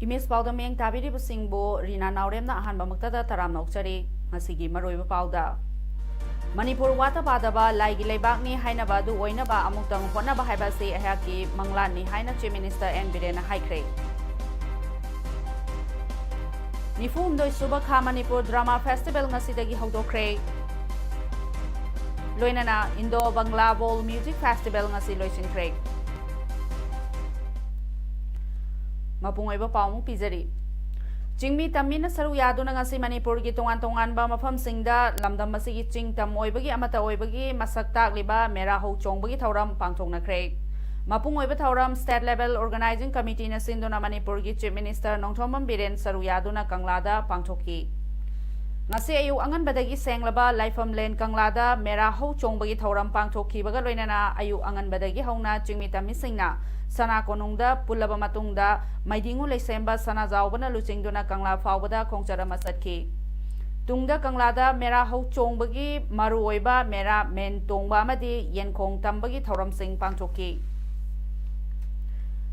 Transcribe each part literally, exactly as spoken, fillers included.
Image ꯄꯥꯎꯗ ꯃꯤꯠꯌꯦꯡ ꯇꯥꯕꯤꯔꯤꯕꯁꯤꯡꯕꯨ ꯔꯤꯅꯥ ꯅꯥꯎꯔꯦꯝꯅ ꯑꯍꯥꯟꯕꯃꯛꯇꯗ ꯇꯔꯥꯝꯅ ꯑꯣꯛꯆꯔꯤ꯫ ꯉꯁꯤꯒꯤ ꯃꯔꯨꯑꯣꯏꯕ ꯄꯥꯎꯗ, ꯃꯅꯤꯄꯨꯔ ꯋꯥꯠꯇ ꯄꯥꯗꯕ ꯂꯥꯏꯒꯤ ꯂꯩꯕꯥꯛꯅꯤ ꯍꯥꯏꯅꯕ ꯑꯗꯨ ꯑꯣꯏꯅꯕ ꯑꯃꯨꯛꯇꯪ ꯍꯣꯠꯅꯕ ꯍꯥꯏꯕ ꯑꯁꯤ ꯑꯩꯍꯥꯛꯀꯤ ꯃꯪꯂꯥꯟꯅꯤ ꯍꯥꯏꯅ Chief Minister N ꯕꯤꯔꯦꯟꯅ ꯍꯥꯏꯈ꯭ꯔꯦ꯫ ꯅꯤꯐꯨ ꯍꯨꯝꯗꯣꯏ ꯁꯨꯕ ꯈꯥ ꯃꯅꯤꯄꯨꯔ Drama Festival ꯉꯁꯤꯗꯒꯤ ꯍꯧꯗꯣꯛꯈ꯭ꯔꯦ꯫ ꯂꯣꯏꯅꯅ Indo Bangla World Music Festival ꯉꯁꯤ ꯂꯣꯏꯁꯤꯟꯈ꯭ꯔꯦ꯫ ꯃꯄꯨꯡ ꯑꯣꯏꯕ ꯄꯥꯎ ꯑꯃꯨꯛ ꯄꯤꯖꯔꯤ꯫ ꯆꯤꯡꯃꯤ ꯇꯝꯃꯤꯅ ꯁꯔꯨꯛ ꯌꯥꯗꯨꯅ ꯉꯁꯤ ꯃꯅꯤꯄꯨꯔꯒꯤ ꯇꯣꯉꯥꯟ ꯇꯣꯉꯥꯟꯕ ꯃꯐꯝꯁꯤꯡꯗ ꯂꯝꯗꯝ ꯑꯁꯤꯒꯤ ꯆꯤꯡ ꯇꯝ ꯑꯣꯏꯕꯒꯤ ꯑꯃꯠꯇ ꯑꯣꯏꯕꯒꯤ ꯃꯁꯛ ꯇꯥꯛꯂꯤꯕ ꯃꯦꯔꯥ ꯍꯧ ꯆꯣꯡꯕꯒꯤ ꯊꯧꯔꯝ ꯄꯥꯡꯊꯣꯛꯅꯈ꯭ꯔꯦ꯫ ꯃꯄꯨꯡ ꯑꯣꯏꯕ ꯊꯧꯔꯝ State Level Organizing Committeeꯅ ꯁꯤꯟꯗꯨꯅ ꯃꯅꯤꯄꯨꯔꯒꯤ Chief Minister ꯅꯣꯡꯊꯣꯝꯕꯝ ꯕꯤꯔꯦꯟ ꯁꯔꯨꯛ ꯌꯥꯗꯨꯅ ꯀꯪꯂꯥꯗ ꯄꯥꯡꯊꯣꯛꯈꯤ꯫ ꯉꯁꯤ ꯑꯌꯨꯛ ꯑꯉꯟꯕꯗꯒꯤ ꯁꯦꯡꯂꯕ ꯂꯥꯏꯐꯝꯂꯦꯟ ꯀꯪꯂꯥꯗ ꯃꯦꯔꯥ ꯍꯧ ꯆꯣꯡꯕꯒꯤ ꯊꯧꯔꯝ ꯄꯥꯡꯊꯣꯛꯈꯤꯕꯒ ꯂꯣꯏꯅꯅ ꯑꯌꯨꯛ ꯑꯉꯟꯕꯗꯒꯤ ꯍꯧꯅ ꯆꯤꯡꯃꯤ ꯇꯝꯃꯤꯁꯤꯡꯅ ꯁꯅꯥ ꯀꯣꯅꯨꯡꯗ ꯄꯨꯜꯂꯕ ꯃꯇꯨꯡꯗ ꯃꯩꯗꯤꯡꯉꯨ ꯂꯩꯁꯦꯝꯕ ꯁꯅꯥꯖꯥꯎꯕꯅ ꯂꯨꯆꯤꯡꯗꯨꯅ ꯀꯪꯂꯥ ꯐꯥꯎꯕꯗ ꯈꯣꯡꯆꯠ ꯑꯃ ꯆꯠꯈꯤ꯫ ꯇꯨꯡꯗ ꯀꯪꯂꯥꯗ ꯃꯦꯔꯥ ꯍꯧ ꯆꯣꯡꯕꯒꯤ ꯃꯔꯨꯑꯣꯏꯕ ꯃꯦꯔꯥ ꯃꯦꯟ ꯇꯣꯡꯕ ꯑꯃꯗꯤ ꯌꯦꯟꯈꯣꯡ ꯇꯝꯕꯒꯤ ꯊꯧꯔꯝꯁꯤꯡ ꯄꯥꯡꯊꯣꯛꯈꯤ꯫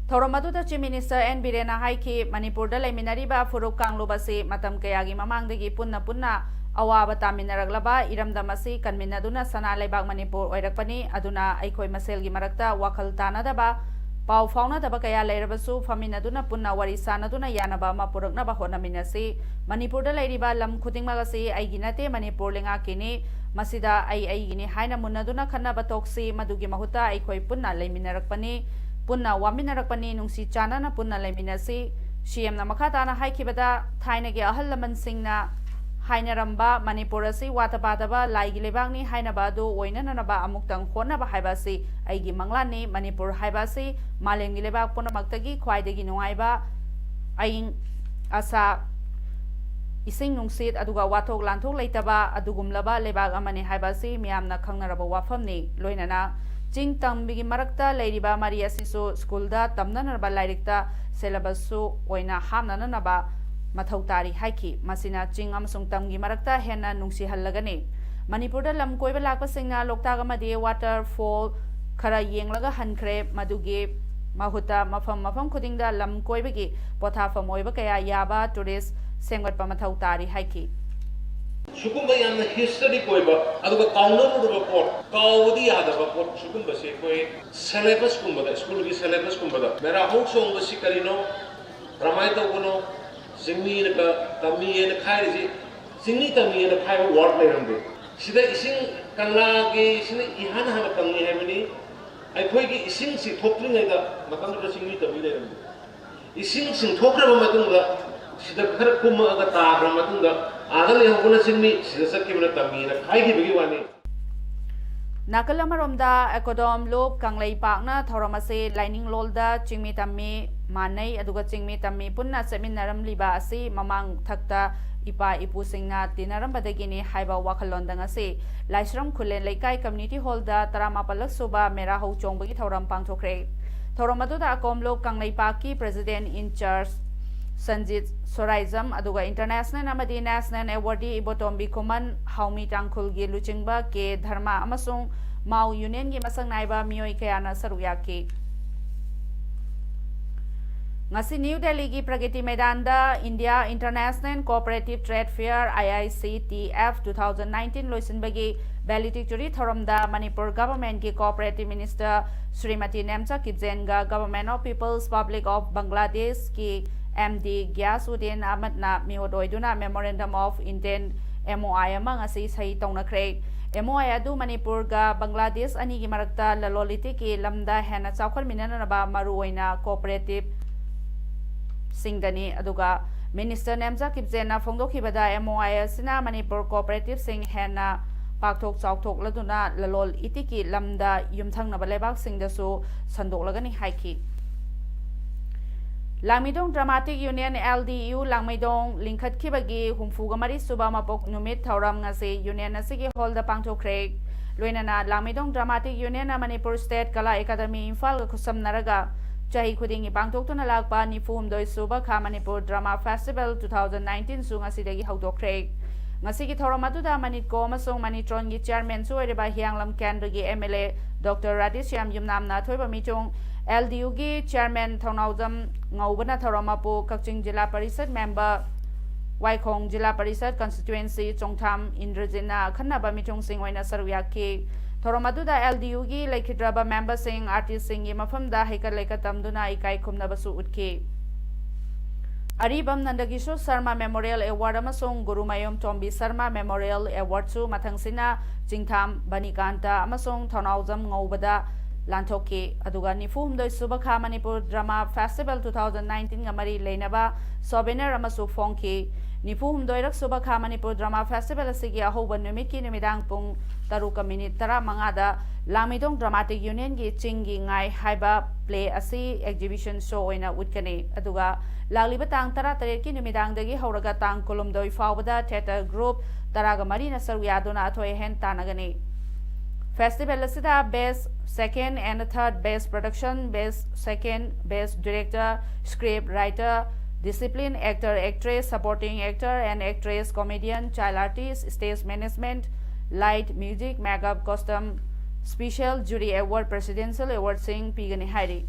ꯊꯧꯔꯝ ꯑꯗꯨꯗ Chief Minister N ꯕꯤꯔꯦꯟꯅ ꯍꯥꯏꯈꯤ, ꯃꯅꯤꯄꯨꯔꯗ ꯂꯩꯃꯤꯟꯅꯔꯤꯕ ꯐꯨꯔꯨꯞ ꯀꯥꯡꯂꯨꯞ ꯑꯁꯤ ꯃꯇꯝ ꯀꯌꯥꯒꯤ ꯃꯃꯥꯡꯗꯒꯤ ꯄꯨꯟꯅ ꯄꯨꯟꯅ ꯑꯋꯥꯕ ꯇꯥꯃꯤꯟꯅꯔꯛꯂꯕ ꯏꯔꯝꯗꯝ ꯑꯁꯤ ꯀꯟꯃꯤꯟꯅꯗꯨꯅ ꯁꯅꯥ ꯂꯩꯕꯥꯛ ꯃꯅꯤꯄꯨꯔ ꯑꯣꯏꯔꯛꯄꯅꯤ꯫ ꯑꯗꯨꯅ ꯑꯩꯈꯣꯏ ꯃꯁꯦꯜꯒꯤ ꯃꯔꯛꯇ ꯋꯥꯈꯜ ꯇꯥꯅꯗꯕ, ꯄꯥꯎ ꯐꯥꯎꯅꯗꯕ ꯀꯌꯥ ꯂꯩꯔꯕꯁꯨ ꯐꯝꯃꯤꯟꯅꯗꯨꯅ ꯄꯨꯟꯅ ꯋꯥꯔꯤ ꯁꯥꯅꯗꯨꯅ ꯌꯥꯅꯕ ꯑꯃ ꯄꯨꯔꯛꯅꯕ ꯍꯣꯠꯅꯃꯤꯟꯅꯁꯤ꯫ ꯃꯅꯤꯄꯨꯔꯗ ꯂꯩꯔꯤꯕ ꯂꯝ ꯈꯨꯗꯤꯡꯃꯛ ꯑꯁꯤ ꯑꯩꯒꯤ ꯅꯠꯇꯦ, ꯃꯅꯤꯄꯨꯔ ꯂꯩꯉꯥꯛꯀꯤꯅꯤ꯫ ꯃꯁꯤꯗ ꯑꯩ ꯑꯩꯒꯤꯅꯤ ꯍꯥꯏꯅ ꯃꯨꯟꯅꯗꯨꯅ ꯈꯠꯅꯕ ꯇꯣꯛꯁꯤ꯫ ꯃꯗꯨꯒꯤ ꯃꯍꯨꯠꯇ ꯑꯩꯈꯣꯏ ꯄꯨꯟꯅ ꯂꯩꯃꯤꯟꯅꯔꯛꯄꯅꯤ, ꯄꯨꯟꯅ ꯋꯥꯃꯤꯟꯅꯔꯛꯄꯅꯤ, ꯅꯨꯡꯁꯤ ꯆꯥꯟꯅꯅ ꯄꯨꯟꯅ ꯂꯩꯃꯤꯟꯅꯁꯤ꯫ CMꯅ ꯃꯈꯥ ꯇꯥꯅ ꯍꯥꯏꯈꯤꯕꯗ, ꯊꯥꯏꯅꯒꯤ ꯑꯍꯜ ꯂꯃꯟꯁꯤꯡꯅ ꯍꯥꯏꯅꯔꯝꯕ ꯃꯅꯤꯄꯨꯔ ꯑꯁꯤ ꯋꯥꯠꯇ ꯄꯥꯗꯕ ꯂꯥꯏꯒꯤ ꯂꯩꯕꯥꯛꯅꯤ ꯍꯥꯏꯅꯕ ꯑꯗꯨ ꯑꯣꯏꯅꯅꯅꯕ ꯑꯃꯨꯛꯇꯪ ꯍꯣꯠꯅꯕ ꯍꯥꯏꯕ ꯑꯁꯤ ꯑꯩꯒꯤ ꯃꯪꯂꯥꯟꯅꯤ꯫ ꯃꯅꯤꯄꯨꯔ ꯍꯥꯏꯕ ꯑꯁꯤ ꯃꯥꯂꯦꯝꯒꯤ ꯂꯩꯕꯥꯛ ꯄꯨꯝꯅꯃꯛꯇꯒꯤ ꯈ꯭ꯋꯥꯏꯗꯒꯤ ꯅꯨꯡꯉꯥꯏꯕ, ꯑꯏꯪ ꯑꯁꯥ, ꯏꯁꯤꯡ ꯅꯨꯡꯁꯤꯠ, ꯑꯗꯨꯒ ꯋꯥꯊꯣꯛ ꯂꯥꯟꯊꯣꯛ ꯂꯩꯇꯕ ꯑꯗꯨꯒꯨꯝꯂꯕ ꯂꯩꯕꯥꯛ ꯑꯃꯅꯤ ꯍꯥꯏꯕ ꯑꯁꯤ ꯃꯤꯌꯥꯝꯅ ꯈꯪꯅꯔꯕ ꯋꯥꯐꯝꯅꯤ꯫ ꯂꯣꯏꯅꯅ ꯆꯤꯡ ꯇꯝꯒꯤ ꯃꯔꯛꯇ ꯂꯩꯔꯤꯕ ꯃꯔꯤ ꯑꯁꯤꯁꯨ ꯁ꯭ꯀꯨꯜꯗ ꯇꯝꯅꯅꯕ ꯂꯥꯏꯔꯤꯛꯇ syllabus ꯁꯨ ꯑꯣꯏꯅ ꯍꯥꯞꯅꯅꯕ ꯃꯊꯧ ꯇꯥꯔꯤ ꯍꯥꯏꯈꯤ꯫ ꯃꯁꯤꯅ ꯆꯤꯡ ꯑꯃꯁꯨꯡ ꯇꯝꯒꯤ ꯃꯔꯛꯇ ꯍꯦꯟꯅ ꯅꯨꯡꯁꯤꯍꯜꯂꯒꯅꯤ꯫ ꯃꯅꯤꯄꯨꯔꯗ ꯂꯝ ꯀꯣꯏꯕ ꯂꯥꯛꯄꯁꯤꯡꯅ ꯂꯣꯛꯇꯥꯛ ꯑꯃꯗꯤ waterfall ꯈꯔ ꯌꯦꯡꯂꯒ ꯍꯟꯈ꯭ꯔꯦ꯫ ꯃꯗꯨꯒꯤ ꯃꯍꯨꯠꯇ ꯃꯐꯝ ꯃꯐꯝ ꯈꯨꯗꯤꯡꯗ ꯂꯝ ꯀꯣꯏꯕꯒꯤ ꯄꯣꯊꯥꯐꯝ ꯑꯣꯏꯕ ꯀꯌꯥ ꯌꯥꯕ tourist ꯁꯦꯝꯒꯠꯄ ꯃꯊꯧ ꯇꯥꯔꯤ ꯍꯥꯏꯈꯤ꯫ ꯁꯤꯒꯨꯝꯕ ꯌꯥꯝꯅ history ꯑꯣꯏꯕ ꯑꯗꯨꯒ ꯀꯥꯎꯅꯔꯨꯔꯕ ꯄꯣꯠ, ꯀꯥꯎꯕꯗꯤ ꯌꯥꯗꯕ ꯄꯣꯠ, ꯁꯤꯒꯨꯝꯕꯁꯦ ꯑꯩꯈꯣꯏ syllabus ꯀꯨꯝꯕꯗ, ꯁ꯭ꯀꯨꯜꯒꯤ syllabus ꯀꯨꯝꯕꯗ ꯃꯦꯔꯥ ꯍꯧ ꯆꯣꯡꯕꯁꯤ ꯀꯔꯤꯅꯣ, ꯀꯔꯝꯍꯥꯏꯅ ꯇꯧꯕꯅꯣ, ꯆꯤꯡꯃꯤꯅ ꯀ-, ꯇꯝꯃꯤꯅ ꯈꯥꯏꯔꯤꯁꯤ, ꯆꯤꯡꯃꯤ ꯇꯝꯃꯤꯅ ꯈꯥꯏꯕ word ꯂꯩꯔꯝꯗꯦ꯫ ꯁꯤꯗ ꯏꯁꯤꯡ ꯀꯪꯂꯥꯒꯤ ꯁꯤꯅ ꯏꯍꯥꯟ ꯍꯥꯟꯅ ꯀꯪꯉꯤ ꯍꯥꯏꯕꯅꯤ꯫ ꯑꯩꯈꯣꯏꯒꯤ ꯏꯁꯤꯡꯁꯤ ꯊꯣꯛꯇ꯭ꯔꯤꯉꯩꯗ ꯃꯇꯝꯗꯨꯗ ꯆꯤꯡꯃꯤ ꯇꯝꯃꯤ ꯂꯩꯔꯝꯗꯦ꯫ ꯏꯁꯤꯡ ꯆꯤꯡꯊꯣꯛꯈ꯭ꯔꯕ ꯃꯇꯨꯡꯗ, ꯁꯤꯗ ꯈꯔ ꯀꯨꯝꯃꯛꯑꯒ ꯇꯥꯈ꯭ꯔ ꯃꯇꯨꯡꯗ, ꯑꯥꯗ ꯂꯩꯍꯧꯕꯅ ꯆꯤꯡꯃꯤ, ꯁꯤꯗ ꯆꯠꯈꯤꯕꯅ ꯇꯝꯃꯤꯅ ꯈꯥꯏꯈꯤꯕꯒꯤ ꯋꯥꯅꯤ꯫ ꯅꯥꯀꯜ ꯑꯃꯔꯣꯝꯗ, ꯑꯦꯀꯣꯗꯣꯝ ꯂꯨꯞ ꯀꯪꯂꯩꯄꯥꯛꯅ ꯊꯧꯔꯝ ꯑꯁꯤ ꯂꯥꯏꯅꯤꯡꯂꯣꯜꯗ ꯆꯤꯡꯃꯤ ꯇꯝꯃꯤ ꯃꯥꯟꯅꯩ, ꯑꯗꯨꯒ ꯆꯤꯡꯃꯤ ꯇꯝꯃꯤ ꯄꯨꯟꯅ ꯆꯠꯃꯤꯟꯅꯔꯝꯂꯤꯕ ꯑꯁꯤ ꯃꯃꯥꯡ ꯊꯛꯇ ꯏꯄꯥ ꯏꯄꯨꯁꯤꯡꯅ ꯇꯤꯟꯅꯔꯝꯕꯗꯒꯤꯅꯤ ꯍꯥꯏꯕ ꯋꯥꯈꯜꯂꯣꯟꯗ ꯉꯁꯤ ꯂꯥꯏꯁ꯭ꯔꯝ ꯈꯨꯂꯦꯟ ꯂꯩꯀꯥꯏ community hall ꯗ ꯇꯔꯥꯃꯥꯄꯜꯂꯛ ꯁꯨꯕ ꯃꯦꯔꯥ ꯍꯧ ꯆꯣꯡꯕꯒꯤ ꯊꯧꯔꯝ ꯄꯥꯡꯊꯣꯛꯈ꯭ꯔꯦ꯫ ꯊꯧꯔꯝ ꯑꯗꯨꯗ ꯑꯀꯣꯝꯂꯨꯞ ꯀꯪꯂꯩꯄꯥꯛꯀꯤ president in charge ꯁꯟꯖꯤꯠ ꯁꯣꯔꯥꯏꯖꯝ, ꯑꯗꯨꯒ international ꯑꯃꯗꯤ national awardee ꯏꯕꯣꯇꯣꯝꯕꯤ ꯈꯨꯃꯟ, ꯍꯥꯎꯃꯤ ꯇꯥꯡꯈꯨꯜꯒꯤ ꯂꯨꯆꯤꯡꯕ ꯀꯦ ꯙꯔꯃ ꯑꯃꯁꯨꯡ ꯃꯥꯎ unionꯒꯤ ꯃꯁꯛ ꯅꯥꯏꯕ ꯃꯤꯑꯣꯏ ꯀꯌꯥꯅ ꯁꯔꯨꯛ ꯌꯥꯈꯤ꯫ ꯉꯁꯤ ꯅ꯭ꯌꯨ ꯗꯦꯜꯂꯤꯒꯤ ꯄ꯭ꯔꯒꯇꯤ ꯃꯩꯗꯥꯟꯗ India International Cooperative Trade Fair, I I C T F, two thousand nineteen ꯂꯣꯏꯁꯤꯟꯕꯒꯤ valedictory ꯊꯧꯔꯝꯗ ꯃꯅꯤꯄꯨꯔ governmentꯀꯤ cooperative minister ꯁ꯭ꯔꯤꯃꯇꯤ ꯅꯦꯝꯆꯥ ꯀꯤꯞꯖꯦꯟꯒ Government of People's Republic of Bangladeshꯀꯤ M D ꯒ꯭ꯌꯥꯁ ꯎꯗꯤꯟ ꯑꯍꯃꯗꯅ ꯃꯤꯍꯨꯠ ꯑꯣꯏꯗꯨꯅ memorandum of intent, M O I, ꯑꯃ ꯉꯁꯤ ꯁꯍꯤ ꯇꯧꯅꯈ꯭ꯔꯦ꯫ M O I ꯑꯗꯨ ꯃꯅꯤꯄꯨꯔꯒ ꯕꯪꯒ꯭ꯂꯥꯗꯦꯁ ꯑꯅꯤꯒꯤ ꯃꯔꯛꯇ ꯂꯂꯣꯟ ꯏꯇꯤꯛꯀꯤ ꯂꯝꯗ ꯍꯦꯟꯅ ꯆꯥꯎꯈꯠꯃꯤꯟꯅꯅꯕ ꯃꯔꯨꯑꯣꯏꯅ cooperative ꯁꯤꯡꯗꯅꯤ, ꯑꯗꯨꯒ ꯃꯤꯅꯤꯁꯇꯔ ꯅꯦꯝꯆꯥ ꯀꯤꯞꯖꯦꯟꯅ ꯐꯣꯡꯗꯣꯛꯈꯤꯕꯗ, MOI ꯑꯁꯤꯅ ꯃꯅꯤꯄꯨꯔ cooperativeꯁꯤꯡ ꯍꯦꯟꯅ ꯄꯥꯛꯊꯣꯛ ꯆꯥꯎꯊꯣꯛꯂꯗꯨꯅ ꯂꯂꯣꯟ ꯏꯇꯤꯛꯀꯤ ꯂꯝꯗ ꯌꯨꯝꯊꯪꯅꯕ ꯂꯩꯕꯥꯛꯁꯤꯡꯗꯁꯨ ꯁꯟꯗꯣꯛꯂꯒꯅꯤ ꯍꯥꯏꯈꯤ꯫ ꯂꯥꯡꯃꯩꯗꯣꯡ Dramatic Union, LDU, ꯂꯥꯡꯃꯩꯗꯣꯡ ꯂꯤꯡꯈꯠꯈꯤꯕꯒꯤ ꯍꯨꯝꯐꯨꯒ ꯃꯔꯤ ꯁꯨꯕ ꯃꯄꯣꯛ ꯅꯨꯃꯤꯠ ꯊꯧꯔꯝ ꯉꯁꯤ ꯌꯨꯅꯤꯌꯟ ꯑꯁꯤꯒꯤ ꯍꯣꯜꯗ ꯄꯥꯡꯊꯣꯛꯈ꯭ꯔꯦ꯫ ꯂꯣꯏꯅꯅ ꯂꯥꯡꯃꯩꯗꯣꯡ Dramatic Unionꯅ ꯃꯅꯤꯄꯨꯔ State ꯀꯂꯥ ꯑꯦꯀꯥꯗꯃꯤ ꯏꯝꯐꯥꯜꯒ ꯈꯨꯠꯁꯝꯅꯔꯒ ꯆꯍꯤ ꯈꯨꯗꯤꯡꯒꯤ ꯄꯥꯡꯊꯣꯛꯇꯨꯅ ꯂꯥꯛꯄ ꯅꯤꯐꯨ ꯍꯨꯝꯗꯣꯏ ꯁꯨꯕ ꯈꯥ Manipur Drama Festival two thousand nineteen ꯁꯨ ꯉꯁꯤꯗꯒꯤ ꯍꯧꯗꯣꯛꯈ꯭ꯔꯦ꯫ ꯉꯁꯤꯒꯤ ꯊꯧꯔꯝ ꯑꯗꯨꯗ ꯃꯅꯤꯠꯀꯣ ꯑꯃꯁꯨꯡ ꯃꯅꯤꯇ꯭ꯔꯣꯟꯒꯤ chairmanꯁꯨ ꯑꯣꯏꯔꯤꯕ ꯍꯤꯌꯥꯡꯂꯝ ꯀꯦꯟꯗ꯭ꯔꯒꯤ MLA Doctor ꯔꯥꯙꯦꯁ꯭ꯌꯥꯝ ꯌꯨꯝꯅꯥꯝꯅ ꯑꯊꯣꯏꯕ ꯃꯤꯆꯨꯡ, LDUꯒꯤ chairman ꯊꯧꯅꯥꯎꯖꯝ ꯉꯧꯕꯅ ꯊꯧꯔꯝ ꯃꯄꯨ, ꯀꯛꯆꯤꯡ ꯖꯤꯂꯥ ꯄꯔꯤꯁꯠ member, ꯋꯥꯏꯈꯣꯡ ꯖꯤꯂꯥ ꯄꯔꯤꯁꯠ constituency ꯆꯣꯡꯊꯥꯝ ꯏꯟꯗ꯭ꯔꯖꯤꯠꯅ ꯑꯈꯟꯅꯕ ꯃꯤꯆꯨꯡꯁꯤꯡ ꯑꯣꯏꯅ ꯁꯔꯨꯛ ꯌꯥꯈꯤ꯫ ꯊꯧꯔꯝ ꯑꯗꯨꯗ LDUꯒꯤ ꯂꯩꯈꯤꯗ꯭ꯔꯕ memberꯁꯤꯡ, artistꯁꯤꯡꯒꯤ ꯃꯐꯝꯗ ꯍꯩꯀꯠ ꯂꯩꯀꯠ ꯇꯝꯗꯨꯅ ꯏꯀꯥꯏ ꯈꯨꯝꯅꯕꯁꯨ ꯎꯠꯈꯤ꯫ ꯑꯔꯤꯕꯝ ꯅꯟꯗꯀꯤꯁꯣꯔ ꯁꯔꯃ Memorial Award ꯑꯃꯁꯨꯡ ꯒꯨꯔꯨꯃꯌꯨꯝ ꯇꯣꯝꯕꯤ ꯁꯔꯃ Memorial Awardꯁꯨ ꯃꯊꯪꯁꯤꯅ ꯆꯤꯡꯊꯥꯝ ꯕꯅꯤꯀꯥꯟꯇ ꯑꯃꯁꯨꯡ ꯊꯧꯅꯥꯎꯖꯝ ꯉꯧꯕꯗ ꯂꯥꯟꯊꯣꯛꯈꯤ꯫ ꯑꯗꯨꯒ ꯅꯤꯐꯨ ꯍꯨꯝꯗꯣꯏ ꯁꯨꯕ ꯈꯥ Manipur Drama Festival two thousand nineteenꯒ ꯃꯔꯤ ꯂꯩꯅꯕ souvenir ꯑꯃꯁꯨ ꯐꯣꯡꯈꯤ꯫ ꯅꯤꯐꯨ ꯍꯨꯝꯗꯣꯏꯔꯛ ꯁꯨꯕ ꯈꯥ ꯃꯅꯤꯄꯨꯔ Drama Festival ꯑꯁꯤꯒꯤ ꯑꯍꯧꯕ ꯅꯨꯃꯤꯠꯀꯤ ꯅꯨꯃꯤꯗꯥꯡ ꯄꯨꯡ ꯇꯔꯨꯛꯀ ꯃꯤꯅꯤꯠ ꯇꯔꯥꯃꯉꯥꯗ ꯂꯥꯡꯃꯩꯗꯣꯡ Dramatic Unionꯒꯤ ꯆꯤꯡꯒꯤ ꯉꯥꯏ ꯍꯥꯏꯕ play ꯑꯁꯤ exhibition show ꯑꯣꯏꯅ ꯎꯠꯀꯅꯤ꯫ ꯑꯗꯨꯒ ꯂꯥꯛꯂꯤꯕ ꯇꯥꯡ ꯇꯔꯥꯇꯔꯦꯠꯀꯤ ꯅꯨꯃꯤꯗꯥꯡꯗꯒꯤ ꯍꯧꯔꯒ ꯇꯥꯡ ꯀꯨꯟꯍꯨꯝꯗꯣꯏ ꯐꯥꯎꯕꯗ theatre group ꯇꯔꯥꯒ ꯃꯔꯤꯅ ꯁꯔꯨꯛ ꯌꯥꯗꯨꯅ ꯑꯊꯣꯏ ꯑꯍꯦꯟ ꯇꯥꯟꯅꯒꯅꯤ꯫ Festival ꯑꯁꯤꯗ best second and third, best production, best second, best director, script writer, discipline, actor, actress, supporting actor and actress, comedian, child artist, stage management, light, music, makeup, costume, special jury award, presidential awardꯁꯤꯡ ꯄꯤꯒꯅꯤ ꯍꯥꯏꯔꯤ꯫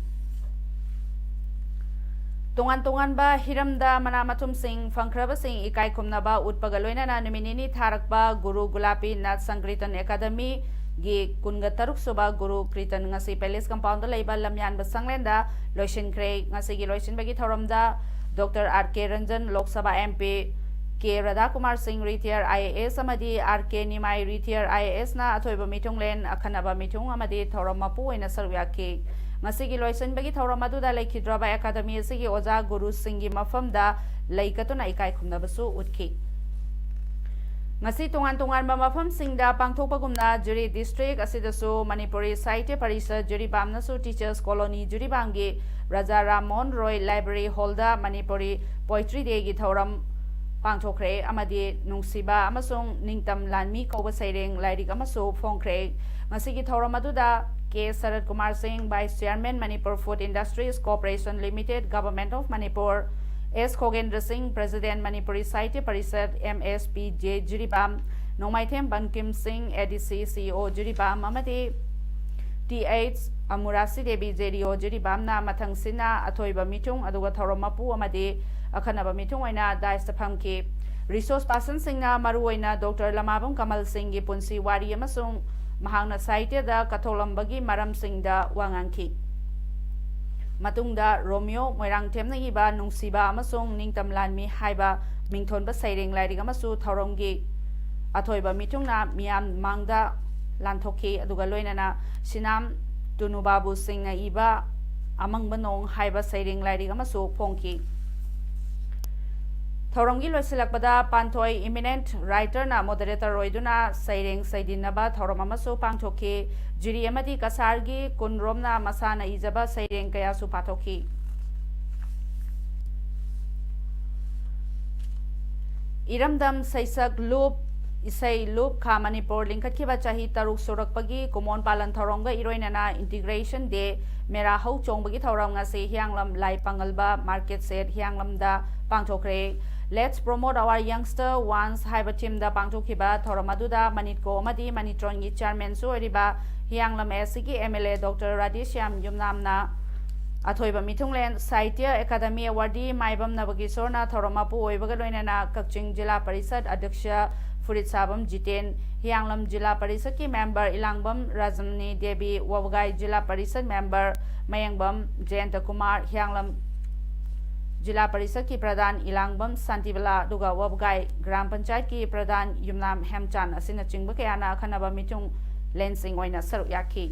ꯇꯣꯉꯥꯟ ꯇꯣꯉꯥꯟꯕ ꯍꯤꯔꯝꯗ ꯃꯅꯥ ꯃꯊꯨꯝꯁꯤꯡ ꯐꯪꯈ꯭ꯔꯕꯁꯤꯡ ꯏꯀꯥꯏ ꯈꯨꯝꯅꯕ ꯎꯠꯄꯒ ꯂꯣꯏꯅꯅ ꯅꯨꯃꯤꯠ ꯅꯤꯅꯤ ꯊꯥꯔꯛꯄ ꯒꯨꯔꯨ ꯒꯨꯂꯥꯄꯤ ꯅꯥꯠ ꯁꯪꯀ꯭ꯔꯤꯇꯟ ꯑꯦꯀꯥꯗꯃꯤꯒꯤ ꯀꯨꯟꯒ ꯇꯔꯨꯛ ꯁꯨꯕ ꯒꯨꯔꯨ ꯀ꯭ꯔꯤꯇꯟ ꯉꯁꯤ Palace Compoundꯗ ꯂꯩꯕ ꯂꯝꯌꯥꯟꯕ ꯁꯪꯂꯦꯟꯗ ꯂꯣꯏꯁꯤꯟꯈ꯭ꯔꯦ꯫ ꯉꯁꯤꯒꯤ ꯂꯣꯏꯁꯤꯟꯕꯒꯤ ꯊꯧꯔꯝꯗ Doctor R K Ranjan, Lok Sabha MP, K Radhakumar Singh, retired IAS, ꯑꯃꯗꯤ R K Nimai, retired IASꯅ ꯑꯊꯣꯏꯕ ꯃꯤꯊꯨꯡꯂꯦꯟ, ꯑꯈꯟꯅꯕ ꯃꯤꯊꯨꯡ ꯑꯃꯗꯤ ꯊꯧꯔꯝ ꯃꯄꯨ ꯑꯣꯏꯅ ꯁꯔꯨꯛ ꯌꯥꯈꯤ꯫ ꯉꯁꯤꯒꯤ ꯂꯣꯏꯁꯤꯟꯕꯒꯤ ꯊꯧꯔꯝ ꯑꯗꯨꯗ ꯂꯩꯈꯤꯗ꯭ꯔꯕ ꯑꯦꯀꯥꯗꯃꯤ ꯑꯁꯤꯒꯤ ꯑꯣꯖꯥ ꯒꯨꯔꯨꯁꯤꯡꯒꯤ ꯃꯐꯝꯗ ꯂꯩ ꯀꯠꯇꯨꯅ ꯏꯀꯥꯏ ꯈꯨꯝꯅꯕꯁꯨ ꯎꯠꯈꯤ꯫ ꯉꯁꯤ ꯇꯣꯉꯥꯟ ꯇꯣꯉꯥꯟꯕ ꯃꯐꯝꯁꯤꯡꯗ ꯄꯥꯡꯊꯣꯛꯄꯒꯨꯝꯅ ꯖꯤꯔꯤ ꯗꯤꯁꯇ꯭ꯔꯤꯛ ꯑꯁꯤꯗꯁꯨ ꯃꯅꯤꯄꯨꯔꯤ ꯁꯥꯍꯤꯇ꯭ꯌ ꯄꯔꯤꯁꯠ ꯖꯤꯔꯤꯕꯥꯝꯅꯁꯨ ꯇꯤꯆꯔꯁ ꯀꯣꯂꯣꯅꯤ ꯖꯤꯔꯤꯕꯥꯝꯒꯤ ꯔꯥꯖꯥ ꯔꯥꯝ ꯃꯣꯍꯟ ꯔꯣꯏ ꯂꯥꯏꯕ꯭ꯔꯦꯔꯤ ꯍꯣꯜꯗ ꯃꯅꯤꯄꯨꯔꯤ ꯄꯣꯏꯇ꯭ꯔꯤ ꯗꯦꯒꯤ ꯊꯧꯔꯝ ꯄꯥꯡꯊꯣꯛꯈ꯭ꯔꯦ ꯑꯃꯗꯤ ꯅꯨꯡꯁꯤꯕ ꯑꯃꯁꯨꯡ ꯅꯤꯡꯇꯝ ꯂꯥꯟꯃꯤ ꯀꯧꯕ ꯁꯩꯔꯦꯡ ꯂꯥꯏꯔꯤꯛ ꯑꯃꯁꯨ ꯐꯣꯡꯈ꯭ꯔꯦ꯫ ꯉꯁꯤꯒꯤ ꯊꯧꯔꯝ ꯑꯗꯨꯗ ꯀꯦ ꯁꯔꯠ ꯀꯨꯃꯥꯔ ꯁꯤꯡ, Vice Chairman, Manipur Food Industries Corporation Limited, Government of Manipur, S Khogendra Singh, President, Manipuri Sahitya Parishad, M S P J Jiribam, Nongmaithem Bankim Singh, A D C C E O Jiribam, ꯑꯃꯗꯤ T H Amurasi Devi, J D O ꯖꯤꯔꯤꯕꯥꯝꯅ ꯃꯊꯪꯁꯤꯠꯅ ꯑꯊꯣꯏꯕ ꯃꯤꯊꯨꯡ ꯑꯗꯨꯒ ꯊꯧꯔꯝ ꯃꯄꯨ ꯑꯃꯗꯤ ꯑꯈꯟꯅꯕ ꯃꯤꯊꯨꯡ ꯑꯣꯏꯅ ꯗꯥꯏꯁꯇ ꯐꯝꯈꯤ꯫ ꯔꯤꯁꯣꯔꯁ ꯄꯥꯔꯁꯟꯁꯤꯡꯅ ꯃꯔꯨꯑꯣꯏꯅ ꯗꯣꯛꯇꯔ ꯂꯃꯥꯕꯝ ꯀꯃꯜ ꯁꯤꯡꯒꯤ ꯄꯨꯟꯁꯤ ꯋꯥꯔꯤ ꯑꯃꯁꯨꯡ ꯃꯍꯥꯛꯅ ꯁꯥꯍꯤꯇ꯭ꯌꯗ ꯀꯠꯊꯣꯛꯂꯝꯕꯒꯤ ꯃꯔꯝꯁꯤꯡꯗ ꯋꯥ ꯉꯥꯡꯈꯤ꯫ ꯃꯇꯨꯡꯗ ꯔꯣꯃꯤꯌꯣ ꯃꯣꯏꯔꯥꯡꯊꯦꯝꯅ ꯏꯕ ꯅꯨꯡꯁꯤꯕ ꯑꯃꯁꯨꯡ ꯅꯤꯡꯇꯝ ꯂꯥꯟꯃꯤ ꯍꯥꯏꯕ ꯃꯤꯡꯊꯣꯟꯕ ꯁꯩꯔꯦꯡ ꯂꯥꯏꯔꯤꯛ ꯑꯃꯁꯨ ꯊꯧꯔꯝꯒꯤ ꯑꯊꯣꯏꯕ ꯃꯤꯊꯨꯡꯅ ꯃꯤꯌꯥꯝ ꯃꯥꯡꯗ ꯂꯥꯟꯊꯣꯛꯈꯤ꯫ ꯑꯗꯨꯒ ꯂꯣꯏꯅꯅ ꯁꯤꯅꯥꯝ ꯇꯨꯅꯨꯕꯥꯕꯨ ꯁꯤꯡꯅ ꯏꯕ ꯑꯃꯪꯕ ꯅꯣꯡ ꯍꯥꯏꯕ ꯁꯩꯔꯦꯡ ꯂꯥꯏꯔꯤꯛ ꯑꯃꯁꯨ ꯐꯣꯡꯈꯤ꯫ ꯊꯧꯔꯝꯒꯤ ꯂꯣꯏꯁꯤꯜꯂꯛꯄꯗ ꯄꯥꯟꯊꯣꯏ ꯏꯃꯤꯅꯦꯟꯠ ꯔꯥꯏꯇꯔꯅ ꯃꯣꯗꯔꯦꯇꯔ ꯑꯣꯏꯗꯨꯅ ꯁꯩꯔꯦꯡ ꯁꯩꯗꯤꯟꯅꯕ ꯊꯧꯔꯝ ꯑꯃꯁꯨ ꯄꯥꯡꯊꯣꯛꯈꯤ꯫ ꯖꯤꯔꯤ ꯑꯃꯗꯤ ꯀꯁꯥꯔꯒꯤ ꯀꯨꯟꯔꯣꯝꯅ ꯃꯁꯥꯅ ꯏꯖꯕ ꯁꯩꯔꯦꯡ ꯀꯌꯥꯁꯨ ꯄꯥꯊꯣꯛꯈꯤ꯫ ꯏꯔꯝꯗꯝ ꯁꯩꯁꯛ ꯂꯨꯞ, ꯏꯁꯩ ꯂꯨꯞ ꯈꯥ ꯃꯅꯤꯄꯨꯔ ꯂꯤꯡꯈꯠꯈꯤꯕ ꯆꯍꯤ ꯇꯔꯨꯛ ꯁꯨꯔꯛꯄꯒꯤ ꯀꯨꯃꯣꯟ ꯄꯥꯂꯟ ꯊꯧꯔꯝꯒ ꯏꯔꯣꯏꯅꯅ Integration Day ꯃꯦꯔꯥ ꯍꯧ ꯆꯣꯡꯕꯒꯤ ꯊꯧꯔꯝ ꯉꯁꯤ ꯍꯤꯌꯥꯡꯂꯝ ꯂꯥꯏ ꯄꯥꯉꯜꯕ ꯃꯥꯔꯀꯦꯠ ꯁꯦꯠ ꯍꯤꯌꯥꯡꯂꯝꯗ ꯄꯥꯡꯊꯣꯛꯈ꯭ꯔꯦ꯫ Let's Promote Our Youngster Once ꯍꯥꯏꯕ ꯊꯤꯝꯗ ꯄꯥꯡꯊꯣꯛꯈꯤꯕ ꯊꯧꯔꯝ ꯑꯗꯨꯗ ꯃꯅꯤꯠꯀꯣ ꯑꯃꯗꯤ ꯃꯅꯤꯇ꯭ꯔꯣꯟꯒꯤ ꯆꯤꯌꯔꯃꯦꯟꯁꯨ ꯑꯣꯏꯔꯤꯕ ꯍꯤꯌꯥꯡꯂꯝ ꯑꯦꯁ ꯁꯤꯒꯤ M L A doctor Radheshyam ꯌꯨꯝꯅꯥꯝꯅ ꯑꯊꯣꯏꯕ ꯃꯤꯊꯨꯡꯂꯦꯟ ꯁꯥꯍꯤꯇ꯭ꯌ ꯑꯦꯀꯥꯗꯃꯤ ꯑꯦꯋꯥꯔꯗꯤ ꯃꯥꯏꯕꯝ ꯅꯕꯀꯤꯁꯣꯔꯅ ꯊꯧꯔꯝ ꯃꯄꯨ ꯑꯣꯏꯕꯒ ꯂꯣꯏꯅꯅ ꯀꯛꯆꯤꯡ ꯖꯤꯂꯥ ꯄꯔꯤꯁꯠ ꯑꯗ꯭ꯌꯛꯁ ꯐꯨꯔꯤꯠꯁꯥꯕꯝ ꯖꯤꯇꯦꯟ, ꯍꯤꯌꯥꯡꯂꯝ ꯖꯤꯂꯥ ꯄꯔꯤꯁꯠꯀꯤ ꯃꯦꯝꯕꯔ ꯏꯂꯥꯡꯕꯝ ꯔꯥꯖꯃꯅꯤ ꯗꯦꯕꯤ, ꯋꯥꯕꯒꯥꯏ ꯖꯤꯂꯥ ꯄꯔꯤꯁꯠ ꯃꯦꯝꯕꯔ ꯃꯌꯦꯡꯕꯝ ꯖꯌꯟꯇ ꯀꯨꯃꯥꯔ, ꯍꯤꯌꯥꯡꯂꯝ ꯖꯤꯂꯥ ꯄꯔꯤꯁꯠꯀꯤ ꯄ꯭ꯔꯙꯥꯟ ꯏꯂꯥꯡꯕꯝ ꯁꯥꯟꯇꯤꯕꯂꯥ, ꯑꯗꯨꯒ ꯋꯥꯕꯒꯥꯏ ꯒ꯭ꯔꯥꯝ ꯄꯟꯆꯥꯌꯠꯀꯤ ꯄ꯭ꯔꯙꯥꯟ ꯌꯨꯝꯅꯥꯝ ꯍꯦꯝꯆꯥꯟ ꯑꯁꯤꯅꯆꯤꯡꯕ ꯀꯌꯥꯅ ꯑꯈꯟꯅꯕ ꯃꯤꯊꯨꯡꯂꯦꯟꯁꯤꯡ ꯑꯣꯏꯅ ꯁꯔꯨꯛ ꯌꯥꯈꯤ꯫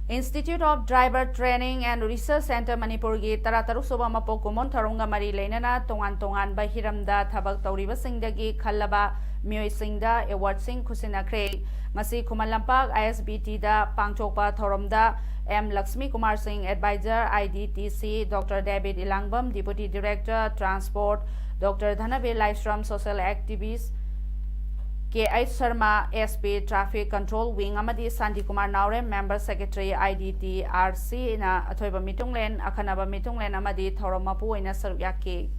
Institute of Driver Training and Research Center ꯃꯅꯤꯄꯨꯔꯒꯤ ꯇꯔꯥꯇꯔꯨꯛ ꯁꯨꯕ ꯃꯄꯣꯛ ꯀꯨꯝꯑꯣꯟ ꯊꯧꯔꯝꯒ ꯃꯔꯤ ꯂꯩꯅꯅ ꯇꯣꯉꯥꯟ ꯇꯣꯉꯥꯟꯕ ꯍꯤꯔꯝꯗ ꯊꯕꯛ ꯇꯧꯔꯤꯕꯁꯤꯡꯗꯒꯤ ꯈꯜꯂꯕ ꯃꯤꯑꯣꯏꯁꯤꯡꯗ ꯑꯦꯋꯥꯔꯗꯁꯤꯡ ꯈꯨꯠꯁꯤꯟꯅꯈ꯭ꯔꯦ꯫ ꯉꯁꯤ Khuman Lampak I S B T ꯗ ꯄꯥꯡꯊꯣꯛꯄ ꯊꯧꯔꯝꯗ M Lakshmi Kumar Singh, Advisor I D T C, Doctor David Ilangam, Deputy Director, Transport, Doctor Dhanabir Laishram, Social Activist, K H Sharma, S P, Traffic Control Wing, ꯑꯃꯗꯤ ꯁꯥꯟꯇꯤ ꯀꯨꯃꯥꯔ ꯅꯥꯎꯔꯦꯝ, Member Secretary I D T R C ꯅ ꯑꯊꯣꯏꯕ ꯃꯤꯇꯨꯡꯂꯦꯟ, ꯑꯈꯟꯅꯕ ꯃꯤꯇꯨꯡꯂꯦꯟ ꯑꯃꯗꯤ ꯊꯧꯔꯝ ꯃꯄꯨ ꯑꯣꯏꯅ ꯁꯔꯨꯛ ꯌꯥꯈꯤ꯫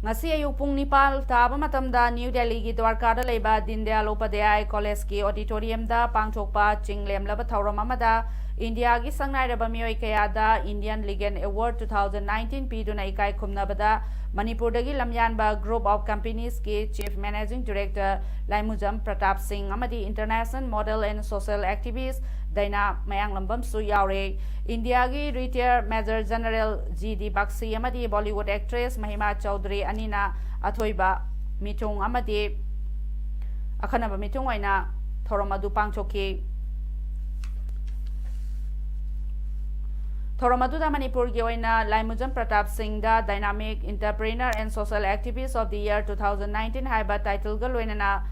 ꯉꯁꯤ ꯑꯌꯨꯛ ꯄꯨꯡ ꯅꯤꯄꯥꯜ ꯇꯥꯕ ꯃꯇꯝꯗ ꯅ꯭ꯌꯨ ꯗꯦꯜꯂꯤꯒꯤ ꯗ꯭ꯋꯥꯔꯀꯥꯗ ꯂꯩꯕ ꯗꯤꯟꯗꯌꯥꯜ ꯎꯄꯥꯙ꯭ꯌꯥꯌ ꯀꯣꯂꯦꯖꯀꯤ ꯑꯣꯗꯤꯇꯣꯔꯤꯌꯝꯗ ꯄꯥꯡꯊꯣꯛꯄ ꯆꯤꯡ ꯂꯦꯝꯂꯕ ꯊꯧꯔꯝ ꯑꯃꯗ ꯏꯟꯗꯤꯌꯥꯒꯤ ꯁꯛꯅꯥꯏꯔꯕ ꯃꯤꯑꯣꯏ ꯀꯌꯥꯗ Indian Legend Award two thousand nineteen ꯄꯤꯗꯨꯅ ꯏꯀꯥꯏ ꯈꯨꯝꯅꯕꯗ ꯃꯅꯤꯄꯨꯔꯗꯒꯤ ꯂꯝꯌꯥꯟꯕ Group of Companies ꯀꯤ Chief Managing Director ꯂꯥꯏꯃꯨꯖꯝ ꯄ꯭ꯔꯇꯥꯞ ꯁꯤꯡ ꯑꯃꯗꯤ International Model and Social Activist ꯗꯥꯏꯅꯥ ꯃꯌꯥꯡꯂꯝꯕꯝꯁꯨ ꯌꯥꯎꯔꯦ꯫ ꯏꯟꯗꯤꯌꯥꯒꯤ retired Major General G D ꯕꯛꯁꯤ ꯑꯃꯗꯤ Bollywood actress ꯃꯍꯤꯃꯥ ꯆꯧꯙꯨꯔꯤ ꯑꯅꯤꯅ ꯑꯊꯣꯏꯕ ꯃꯤꯊꯨꯡ ꯑꯃꯗꯤ ꯑꯈꯟꯅꯕ ꯃꯤꯊꯨꯡ ꯑꯣꯏꯅ ꯊꯧꯔꯝ ꯑꯗꯨ ꯄꯥꯡꯊꯣꯛꯈꯤ꯫ ꯊꯧꯔꯝ ꯑꯗꯨꯗ ꯃꯅꯤꯄꯨꯔꯒꯤ ꯑꯣꯏꯅ ꯂꯥꯏꯃꯨꯖꯝ ꯄ꯭ꯔꯇꯥꯞ ꯁꯤꯡꯗ Dynamic Entrepreneur and Social Activist of the Year two thousand nineteen ꯍꯥꯏꯕ title ꯒ ꯂꯣꯏꯅꯅ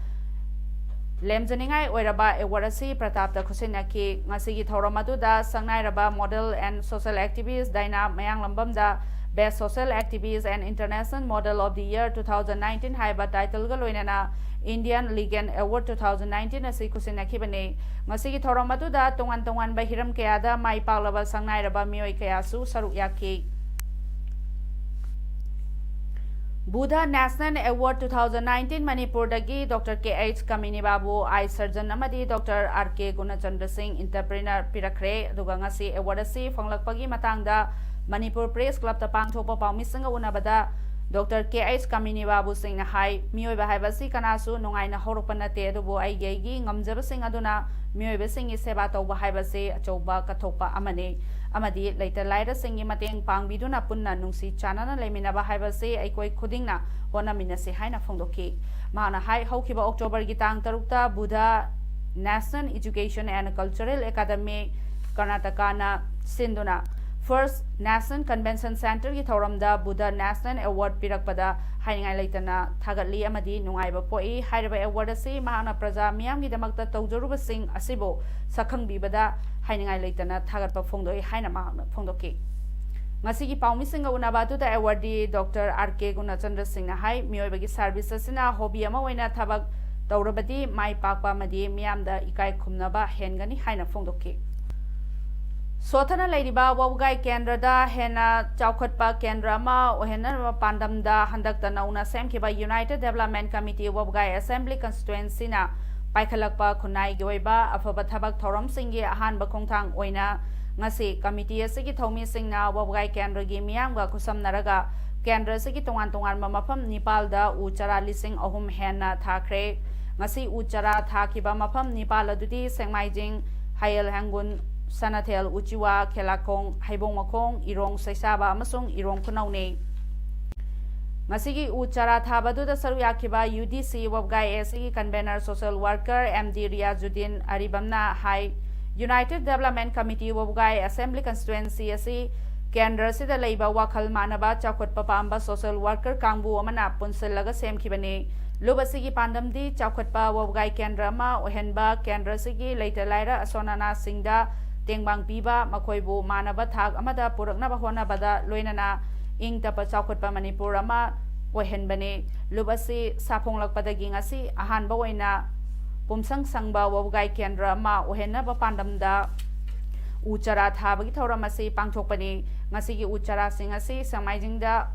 ꯂꯦꯝꯖꯅꯤꯡꯉꯥꯏ ꯑꯣꯏꯔꯕ award ꯑꯁꯤ ꯄ꯭ꯔꯇꯥꯞꯇ ꯈꯨꯠꯁꯤꯟꯅꯈꯤ꯫ ꯉꯁꯤꯒꯤ ꯊꯧꯔꯝ ꯑꯗꯨꯗ ꯁꯛꯅꯥꯏꯔꯕ model and social activist ꯗꯥꯏꯅꯥ ꯃꯌꯥꯡꯂꯝꯕꯝꯗ Best Social Activist and International Model of the Year two thousand nineteen ꯍꯥꯏꯕ title ꯒ ꯂꯣꯏꯅꯅ Indian Legend Award two thousand nineteen ꯑꯁꯤ ꯈꯨꯠꯁꯤꯟꯅꯈꯤꯕꯅꯤ꯫ ꯉꯁꯤꯒꯤ ꯊꯧꯔꯝ ꯑꯗꯨꯗ ꯇꯣꯉꯥꯟ ꯇꯣꯉꯥꯟꯕ ꯍꯤꯔꯝ ꯀꯌꯥꯗ ꯃꯥꯏ ꯄꯥꯛꯂꯕ ꯁꯛꯅꯥꯏꯔꯕ ꯃꯤꯑꯣꯏ ꯀꯌꯥꯁꯨ ꯁꯔꯨꯛ ꯌꯥꯈꯤ꯫ Buddha National Award two thousand nineteen ꯃꯅꯤꯄꯨꯔꯗꯒꯤ Doctor K H ꯀꯃꯤꯅꯤ ꯕꯥꯕꯨ, eye surgeon, ꯑꯃꯗꯤ Doctor R K ꯒꯨꯅꯆꯟꯗ꯭ꯔ ꯁꯤꯡ, entrepreneur, ꯄꯤꯔꯛꯈ꯭ꯔꯦ꯫ ꯑꯗꯨꯒ ꯉꯁꯤ award ꯑꯁꯤ ꯐꯪꯂꯛꯄꯒꯤ ꯃꯇꯥꯡꯗ ꯃꯅꯤꯄꯨꯔ Press Club ꯇ ꯄꯥꯡꯊꯣꯛꯄ ꯄꯥꯎꯃꯤꯁꯤꯡꯒ ꯎꯅꯕꯗ Doctor K H ꯀꯃꯤꯅꯤ ꯕꯥꯕꯨ ꯁꯤꯡꯅ ꯍꯥꯏ, ꯃꯤꯑꯣꯏꯕ ꯍꯥꯏꯕꯁꯤ ꯀꯅꯥꯁꯨ ꯅꯨꯡꯉꯥꯏꯅ ꯍꯧꯔꯛꯄ ꯅꯠꯇꯦ, ꯑꯗꯨꯕꯨ ꯑꯩꯒꯤ ꯑꯩꯒꯤ ꯉꯝꯖꯕꯁꯤꯡ ꯑꯗꯨꯅ ꯃꯤꯑꯣꯏꯕꯁꯤꯡꯒꯤ ꯁꯦꯕꯥ ꯇꯧꯕ ꯍꯥꯏꯕꯁꯤ ꯑꯆꯧꯕ ꯀꯠꯊꯣꯛꯄ ꯑꯃꯅꯤ, ꯑꯃꯗꯤ ꯂꯩꯇ ꯂꯥꯏꯔꯁꯤꯡꯒꯤ ꯃꯇꯦꯡ ꯄꯥꯡꯕꯤꯗꯨꯅ ꯄꯨꯟꯅ ꯅꯨꯡꯁꯤ ꯆꯥꯟꯅꯅ ꯂꯩꯃꯤꯟꯅꯕ ꯍꯥꯏꯕꯁꯤ ꯑꯩꯈꯣꯏ ꯈꯨꯗꯤꯡꯅ ꯍꯣꯠꯅꯃꯤꯟꯅꯁꯤ ꯍꯥꯏꯅ ꯐꯣꯡꯗꯣꯛꯈꯤ꯫ ꯃꯍꯥꯛꯅ ꯍꯥꯏ, ꯍꯧꯈꯤꯕ October ꯒꯤ ꯇꯥꯡ ꯇꯔꯨꯛꯇ Buddha National Education and Cultural Academy, ꯀꯔꯅꯥꯇꯀꯥꯅ ꯁꯤꯟꯗꯨꯅ First National Convention Centreꯒꯤ ꯊꯧꯔꯝꯗ ꯕꯨꯙ National Award ꯄꯤꯔꯛꯄꯗ ꯍꯥꯏꯅꯤꯡꯉꯥꯏ ꯂꯩꯇꯅ ꯊꯥꯒꯠꯂꯤ ꯑꯃꯗꯤ ꯅꯨꯡꯉꯥꯏꯕ ꯄꯣꯛꯏ꯫ ꯍꯥꯏꯔꯤꯕ award ꯑꯁꯤ ꯃꯍꯥꯛꯅ ꯄ꯭ꯔꯖꯥ ꯃꯤꯌꯥꯝꯒꯤꯗꯃꯛꯇ ꯇꯧꯖꯔꯨꯕꯁꯤꯡ ꯑꯁꯤꯕꯨ ꯁꯛꯈꯪꯕꯤꯕꯗ ꯍꯥꯏꯅꯤꯡꯉꯥꯏ ꯂꯩꯇꯅ ꯊꯥꯒꯠꯄ ꯐꯣꯡꯗꯣꯛꯏ ꯍꯥꯏꯅ ꯃꯍꯥꯛꯅ ꯐꯣꯡꯗꯣꯛꯈꯤ꯫ ꯉꯁꯤꯒꯤ ꯄꯥꯎꯃꯤꯁꯤꯡꯒ ꯎꯅꯕ ꯑꯗꯨꯗ awardee Doctor R K ꯒꯨꯅꯆꯟꯗ꯭ꯔ ꯁꯤꯡꯅ ꯍꯥꯏ, ꯃꯤꯑꯣꯏꯕꯒꯤ service ꯑꯁꯤꯅ hobby ꯑꯃ ꯑꯣꯏꯅ ꯊꯕꯛ ꯇꯧꯔꯕꯗꯤ ꯃꯥꯏ ꯄꯥꯛꯄ ꯑꯃꯗꯤ ꯃꯤꯌꯥꯝꯗ ꯏꯀꯥꯏ ꯈꯨꯝꯅꯕ ꯍꯦꯟꯒꯅꯤ ꯍꯥꯏꯅ ꯐꯣꯡꯗꯣꯛꯈꯤ꯫ ꯁꯣꯊꯅ ꯂꯩꯔꯤꯕ ꯋꯥꯕꯒꯥꯏ ꯀꯦꯟꯗ꯭ꯔꯗ ꯍꯦꯟꯅ ꯆꯥꯎꯈꯠꯄ ꯀꯦꯟꯗ꯭ꯔ ꯑꯃ ꯑꯣꯏꯍꯟꯅꯕ ꯄꯥꯟꯗꯝꯗ ꯍꯟꯗꯛꯇ ꯅꯧꯅ ꯁꯦꯝꯈꯤꯕ United Development Committee ꯋꯥꯕꯒꯥꯏ Assembly Constituencyꯅ ꯄꯥꯏꯈꯠꯂꯛꯄ ꯈꯨꯟꯅꯥꯏꯒꯤ ꯑꯣꯏꯕ ꯑꯐꯕ ꯊꯕꯛ ꯊꯧꯔꯝꯁꯤꯡꯒꯤ ꯑꯍꯥꯟꯕ ꯈꯣꯡꯊꯥꯡ ꯑꯣꯏꯅ ꯉꯁꯤ committee ꯑꯁꯤꯒꯤ ꯊꯧꯃꯤꯁꯤꯡꯅ ꯋꯥꯕꯒꯥꯏ ꯀꯦꯟꯗ꯭ꯔꯒꯤ ꯃꯤꯌꯥꯝꯒ ꯈꯨꯠꯁꯝꯅꯔꯒ ꯀꯦꯟꯗ꯭ꯔ ꯑꯁꯤꯒꯤ ꯇꯣꯉꯥꯟ ꯇꯣꯉꯥꯟꯕ ꯃꯐꯝ ꯅꯤꯄꯥꯜꯗ ꯎ ꯆꯥꯔꯥ ꯂꯤꯁꯤꯡ ꯑꯍꯨꯝ ꯍꯦꯟꯅ ꯊꯥꯈ꯭ꯔꯦ꯫ ꯉꯁꯤ ꯎ ꯆꯥꯔꯥ ꯊꯥꯈꯤꯕ ꯃꯐꯝ ꯅꯤꯄꯥꯜ ꯑꯗꯨꯗꯤ ꯁꯦꯛꯃꯥꯏꯖꯤꯡ, ꯍꯌꯦꯜ ꯍꯦꯡꯒꯨꯟ, ꯁꯅꯥꯊꯦꯜ, ꯎꯆꯤꯋꯥ, ꯈꯦꯂꯥꯈꯣꯡ, ꯍꯩꯕꯣꯡ ꯃꯈꯣꯡ, ꯏꯔꯣꯡ ꯁꯩꯁꯥꯕ ꯑꯃꯁꯨꯡ ꯏꯔꯣꯡ ꯈꯨꯅꯧꯅꯤ꯫ ꯉꯁꯤꯒꯤ ꯎ ꯆꯥꯔꯥ ꯊꯥꯕꯗꯨꯗ ꯁꯔꯨꯛ ꯌꯥꯈꯤꯕ UDC ꯋꯥꯕꯒꯥꯏ ꯑꯦꯁꯤꯒꯤ convener social worker MD Riyazuddin ꯑꯔꯤꯕꯝꯅ ꯍꯥꯏ, United Development Committee ꯋꯥꯕꯒꯥꯏ Assembly Constituency ꯑꯁꯤ ꯀꯦꯟꯗ꯭ꯔ ꯑꯁꯤꯗ ꯂꯩꯕ ꯋꯥꯈꯜ ꯃꯥꯟꯅꯕ ꯆꯥꯎꯈꯠꯄ ꯄꯥꯝꯕ social worker ꯀꯥꯡꯕꯨ ꯑꯃꯅ ꯄꯨꯟꯁꯤꯜꯂꯒ ꯁꯦꯝꯈꯤꯕꯅꯤ꯫ ꯂꯨꯞ ꯑꯁꯤꯒꯤ ꯄꯥꯟꯗꯝꯗꯤ ꯆꯥꯎꯈꯠꯄ ꯋꯥꯕꯒꯥꯏ ꯀꯦꯟꯗ꯭ꯔ ꯑꯃ ꯑꯣꯏꯍꯟꯕ, ꯀꯦꯟꯗ꯭ꯔ ꯑꯁꯤꯒꯤ ꯂꯩꯇ ꯂꯥꯏꯔ ꯑꯁꯣꯟ ꯑꯅꯥꯁꯤꯡꯗ ꯇꯦꯡꯕꯥꯡ ꯄꯤꯕ, ꯃꯈꯣꯏꯕꯨ ꯃꯥꯟꯅꯕ ꯊꯥꯛ ꯑꯃꯗ ꯄꯨꯔꯛꯅꯕ ꯍꯣꯠꯅꯕꯗ ꯂꯣꯏꯅꯅ ꯏꯪ ꯇꯞꯄ ꯆꯥꯎꯈꯠꯄ ꯃꯅꯤꯄꯨꯔ ꯑꯃ ꯑꯣꯏꯍꯟꯕꯅꯤ꯫ ꯂꯨꯞ ꯑꯁꯤ ꯁꯥꯐꯣꯡꯂꯛꯄꯗꯒꯤ ꯉꯁꯤ ꯑꯍꯥꯟꯕ ꯑꯣꯏꯅ ꯄꯨꯝꯁꯪ ꯁꯪꯕ ꯋꯥꯕꯒꯥꯏ ꯀꯦꯟꯗ꯭ꯔ ꯑꯃ ꯑꯣꯏꯍꯟꯅꯕ ꯄꯥꯟꯗꯝꯗ ꯎ ꯆꯥꯔꯥ ꯊꯥꯕꯒꯤ ꯊꯧꯔꯝ ꯑꯁꯤ ꯄꯥꯡꯊꯣꯛꯄꯅꯤ꯫ ꯉꯁꯤꯒꯤ ꯎ ꯆꯥꯔꯥꯁꯤꯡ ꯑꯁꯤ ꯁꯦꯛꯃꯥꯏꯖꯤꯡꯗ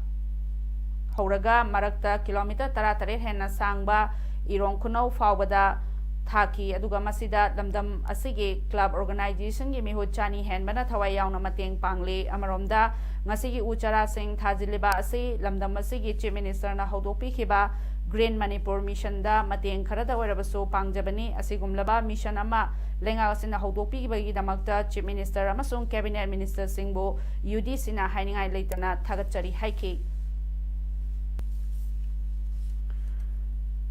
ꯍꯧꯔꯒ ꯃꯔꯛꯇ kilometre ꯇꯔꯥꯇꯔꯦꯠ ꯍꯦꯟꯅ ꯁꯥꯡꯕ ꯏꯔꯣꯡ ꯈꯨꯅꯧ ꯐꯥꯎꯕꯗ ꯊꯥꯈꯤ꯫ ꯑꯗꯨꯒ ꯃꯁꯤꯗ ꯂꯝꯗꯝ ꯑꯁꯤꯒꯤ club organisationꯒꯤ ꯃꯤꯍꯨꯠ ꯆꯅꯤ ꯍꯦꯟꯕꯅ ꯊꯋꯥꯏ ꯌꯥꯎꯅ ꯃꯇꯦꯡ ꯄꯥꯡꯂꯤ꯫ ꯑꯃꯔꯣꯝꯗ, ꯉꯁꯤꯒꯤ ꯎ ꯆꯥꯔꯥꯁꯤꯡ ꯊꯥꯖꯤꯜꯂꯤꯕ ꯑꯁꯤ ꯂꯝꯗꯝ ꯑꯁꯤꯒꯤ Chief Ministerꯅ ꯍꯧꯗꯣꯛꯄꯤꯈꯤꯕ Green Manipur Missionꯗ ꯃꯇꯦꯡ ꯈꯔꯗ ꯑꯣꯏꯔꯕꯁꯨ ꯄꯥꯡꯖꯕꯅꯤ꯫ ꯑꯁꯤꯒꯨꯝꯂꯕ mission ꯑꯃ ꯂꯩꯉꯥꯛ ꯑꯁꯤꯅ ꯍꯧꯗꯣꯛꯄꯤꯕꯒꯤꯗꯃꯛꯇ Chief Minister ꯑꯃꯁꯨꯡ Cabinet Ministerꯁꯤꯡꯕꯨ UDCꯅ ꯍꯥꯏꯅꯤꯡꯉꯥꯏ ꯂꯩꯇꯅ ꯊꯥꯒꯠꯆꯔꯤ ꯍꯥꯏꯈꯤ꯫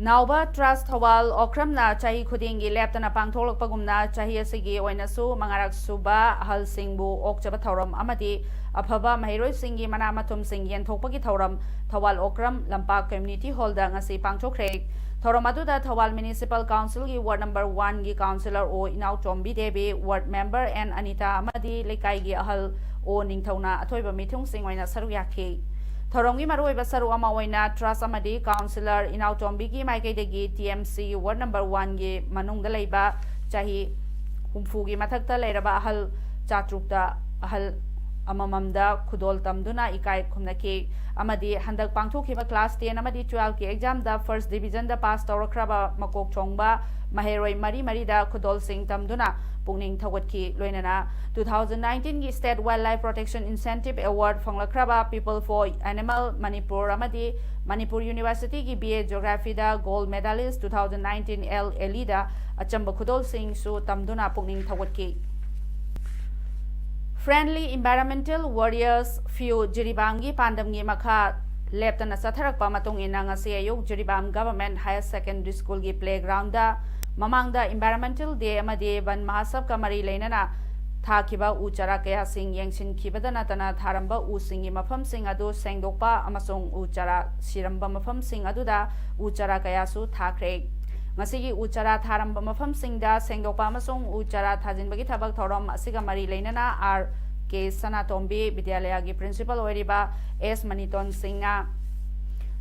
ꯅꯥꯎꯕ ꯇ꯭ꯔꯁ ꯊꯧꯕꯥꯜ ꯑꯣꯀ꯭ꯔꯝꯅ ꯆꯍꯤ ꯈꯨꯗꯤꯡꯒꯤ ꯂꯦꯞꯇꯅ ꯄꯥꯡꯊꯣꯛꯂꯛꯄꯒꯨꯝꯅ ꯆꯍꯤ ꯑꯁꯤꯒꯤ ꯑꯣꯏꯅꯁꯨ ꯃꯉꯥꯔꯛ ꯁꯨꯕ ꯑꯍꯜꯁꯤꯡꯕꯨ ꯑꯣꯛꯆꯕ ꯊꯧꯔꯝ ꯑꯃꯗꯤ ꯑꯐꯕ ꯃꯍꯩꯔꯣꯏꯁꯤꯡꯒꯤ ꯃꯅꯥ ꯃꯊꯨꯝꯁꯤꯡ ꯌꯦꯟꯊꯣꯛꯄꯒꯤ ꯊꯧꯔꯝ ꯊꯧꯕꯥꯜ ꯑꯣꯀ꯭ꯔꯝ ꯂꯝꯄꯥꯛ ꯀꯝꯃ꯭ꯌꯨꯅꯤꯇꯤ ꯍꯣꯜꯗ ꯉꯁꯤ ꯄꯥꯡꯊꯣꯛꯈ꯭ꯔꯦ꯫ ꯊꯧꯔꯝ ꯑꯗꯨꯗ ꯊꯧꯕꯥꯜ ꯃ꯭ꯌꯨꯅꯤꯁꯤꯄꯥꯜ ꯀꯥꯎꯟꯁꯤꯜꯒꯤ ꯋꯥꯔꯗ ꯅꯝꯕꯔ ꯋꯥꯟꯒꯤ ꯀꯥꯎꯟꯁꯤꯂꯔ ꯑꯣ ꯏꯅꯥꯎꯆꯣꯝꯕꯤ ꯗꯦꯕꯤ, ꯋꯥꯔꯗ ꯃꯦꯝꯕꯔ ꯑꯦꯟ ꯑꯅꯤꯇꯥ ꯑꯃꯗꯤ ꯂꯩꯀꯥꯏꯒꯤ ꯑꯍꯜ ꯑꯣ ꯅꯤꯡꯊꯧꯅ ꯑꯊꯣꯏꯕ ꯃꯤꯊꯨꯡꯁꯤꯡ ꯑꯣꯏꯅ ꯁꯔꯨꯛ ꯌꯥꯈꯤ꯫ ꯊꯧꯔꯝꯒꯤ ꯃꯔꯨꯑꯣꯏꯕ ꯁꯔꯨꯛ ꯑꯃ ꯑꯣꯏꯅ ꯇ꯭ꯔꯁ ꯑꯃꯗꯤ ꯀꯥꯎꯟꯁꯤꯂꯔ ꯏꯅꯥꯎꯆꯣꯝꯕꯤꯒꯤ ꯃꯥꯏꯀꯩꯗꯒꯤ T M C ward number ꯋꯥꯟꯒꯤ ꯃꯅꯨꯡꯗ ꯂꯩꯕ ꯆꯍꯤ ꯍꯨꯝꯐꯨꯒꯤ ꯃꯊꯛꯇ ꯂꯩꯔꯕ ꯑꯍꯜ ꯆꯥꯇ꯭ꯔꯨꯛꯇ ꯑꯍꯜ ꯑꯃꯃꯝꯗ ꯈꯨꯗꯣꯜ ꯇꯝꯗꯨꯅ ꯏꯀꯥꯏ ꯈꯨꯝꯅꯈꯤ ꯑꯃꯗꯤ ꯍꯟꯗꯛ ꯄꯥꯡꯊꯣꯛꯈꯤꯕ ꯀ꯭ꯂꯥꯁ ꯇꯦꯟ ꯑꯃꯗꯤ ꯇꯨꯋꯦꯜꯐꯀꯤ ꯑꯦꯛꯖꯥꯝꯗ ꯐꯥꯔꯁ ꯗꯤꯕꯤꯖꯟꯗ ꯄꯥꯁ ꯇꯧꯔꯛꯈ꯭ꯔꯕ ꯃꯀꯣꯛ ꯊꯣꯡꯕ ꯃꯍꯩꯔꯣꯏ ꯃꯔꯤ ꯃꯔꯤꯗ ꯈꯨꯗꯣꯜꯁꯤꯡ ꯇꯝꯗꯨꯅ ꯄꯨꯛꯅꯤꯡ ꯊꯧꯒꯠꯈꯤ꯫ ꯂꯣꯏꯅꯅ ꯇꯨ ꯊꯥꯎꯖꯟ ꯅꯥꯏꯟꯇꯤꯟꯒꯤ State Wildlife Protection Incentive Award ꯐꯪꯂꯛꯈ꯭ꯔꯕ People for Animal Manipur ꯑꯃꯗꯤ ꯃꯅꯤꯄꯨꯔ ꯌꯨꯅꯤꯚꯔꯁꯤꯇꯤꯒꯤ ꯕꯤ ꯑꯦ ꯖꯤꯑꯣꯒ꯭ꯔꯥꯐꯤꯗ gold medalist two thousand nineteen L ꯑꯦꯂꯤꯗ ꯑꯆꯝꯕ ꯈꯨꯗꯣꯜꯁꯤꯡꯁꯨ ꯇꯝꯗꯨꯅ ꯄꯨꯛꯅꯤꯡ ꯊꯧꯒꯠꯈꯤ꯫ Friendly Environmental Warriors ꯐꯤꯌꯨ ꯖꯤꯔꯤꯕꯥꯝꯒꯤ ꯄꯥꯟꯗꯝꯒꯤ ꯃꯈꯥ ꯂꯦꯞꯇꯅ ꯆꯠꯊꯔꯛꯄ ꯃꯇꯨꯡ ꯏꯟꯅ ꯉꯁꯤ ꯑꯌꯨꯛ ꯖꯤꯔꯤꯕꯥꯝ ꯒꯚꯔꯟꯃꯦꯟꯠ ꯍꯥꯌꯔ ꯁꯦꯀꯦꯟꯗꯔꯤ ꯁ꯭ꯀꯨꯜꯒꯤ ꯄ꯭ꯂꯦꯒ꯭ꯔꯥꯎꯟꯗ ꯃꯃꯥꯡꯗ ꯏꯟꯚꯥꯏꯔꯟꯃꯦꯟꯇꯦꯜ ꯗꯦ ꯑꯃꯗꯤ ꯋꯟ ꯃꯍꯥꯁꯕꯀ ꯃꯔꯤ ꯂꯩꯅꯅ ꯊꯥꯈꯤꯕ ꯎ ꯆꯥꯔꯥ ꯀꯌꯥꯁꯤꯡ ꯌꯦꯡꯁꯤꯟꯈꯤꯕꯗ ꯅꯠꯇꯅ ꯊꯥꯔꯝꯕ ꯎꯁꯤꯡꯒꯤ ꯃꯐꯝꯁꯤꯡ ꯑꯗꯨ ꯁꯦꯡꯗꯣꯛꯄ ꯑꯃꯁꯨꯡ ꯎ ꯆꯥꯔꯥ ꯁꯤꯔꯝꯕ ꯃꯐꯝꯁꯤꯡ ꯑꯗꯨꯗ ꯎ ꯆꯥꯔꯥ ꯀꯌꯥꯁꯨ ꯊꯥꯈ꯭ꯔꯦ꯫ ꯉꯁꯤꯒꯤ ꯎ ꯆꯥꯔꯥ ꯊꯥꯔꯝꯕ ꯃꯐꯝꯁꯤꯡꯗ ꯁꯦꯡꯗꯣꯛꯄ ꯑꯃꯁꯨꯡ ꯎ ꯆꯥꯔꯥ ꯊꯥꯖꯤꯟꯕꯒꯤ ꯊꯕꯛ ꯊꯧꯔꯝ ꯑꯁꯤꯒ ꯃꯔꯤ ꯂꯩꯅꯅ ꯑꯥꯔ ꯀꯦ ꯁꯅꯥꯇꯣꯝꯕꯤ ꯕꯤꯗ꯭ꯌꯥꯂꯌꯥꯒꯤ ꯄ꯭ꯔꯤꯟꯁꯤꯄꯥꯜ ꯑꯣꯏꯔꯤꯕ ꯑꯦꯁ ꯃꯅꯤꯇꯣꯟ ꯁꯤꯡꯅ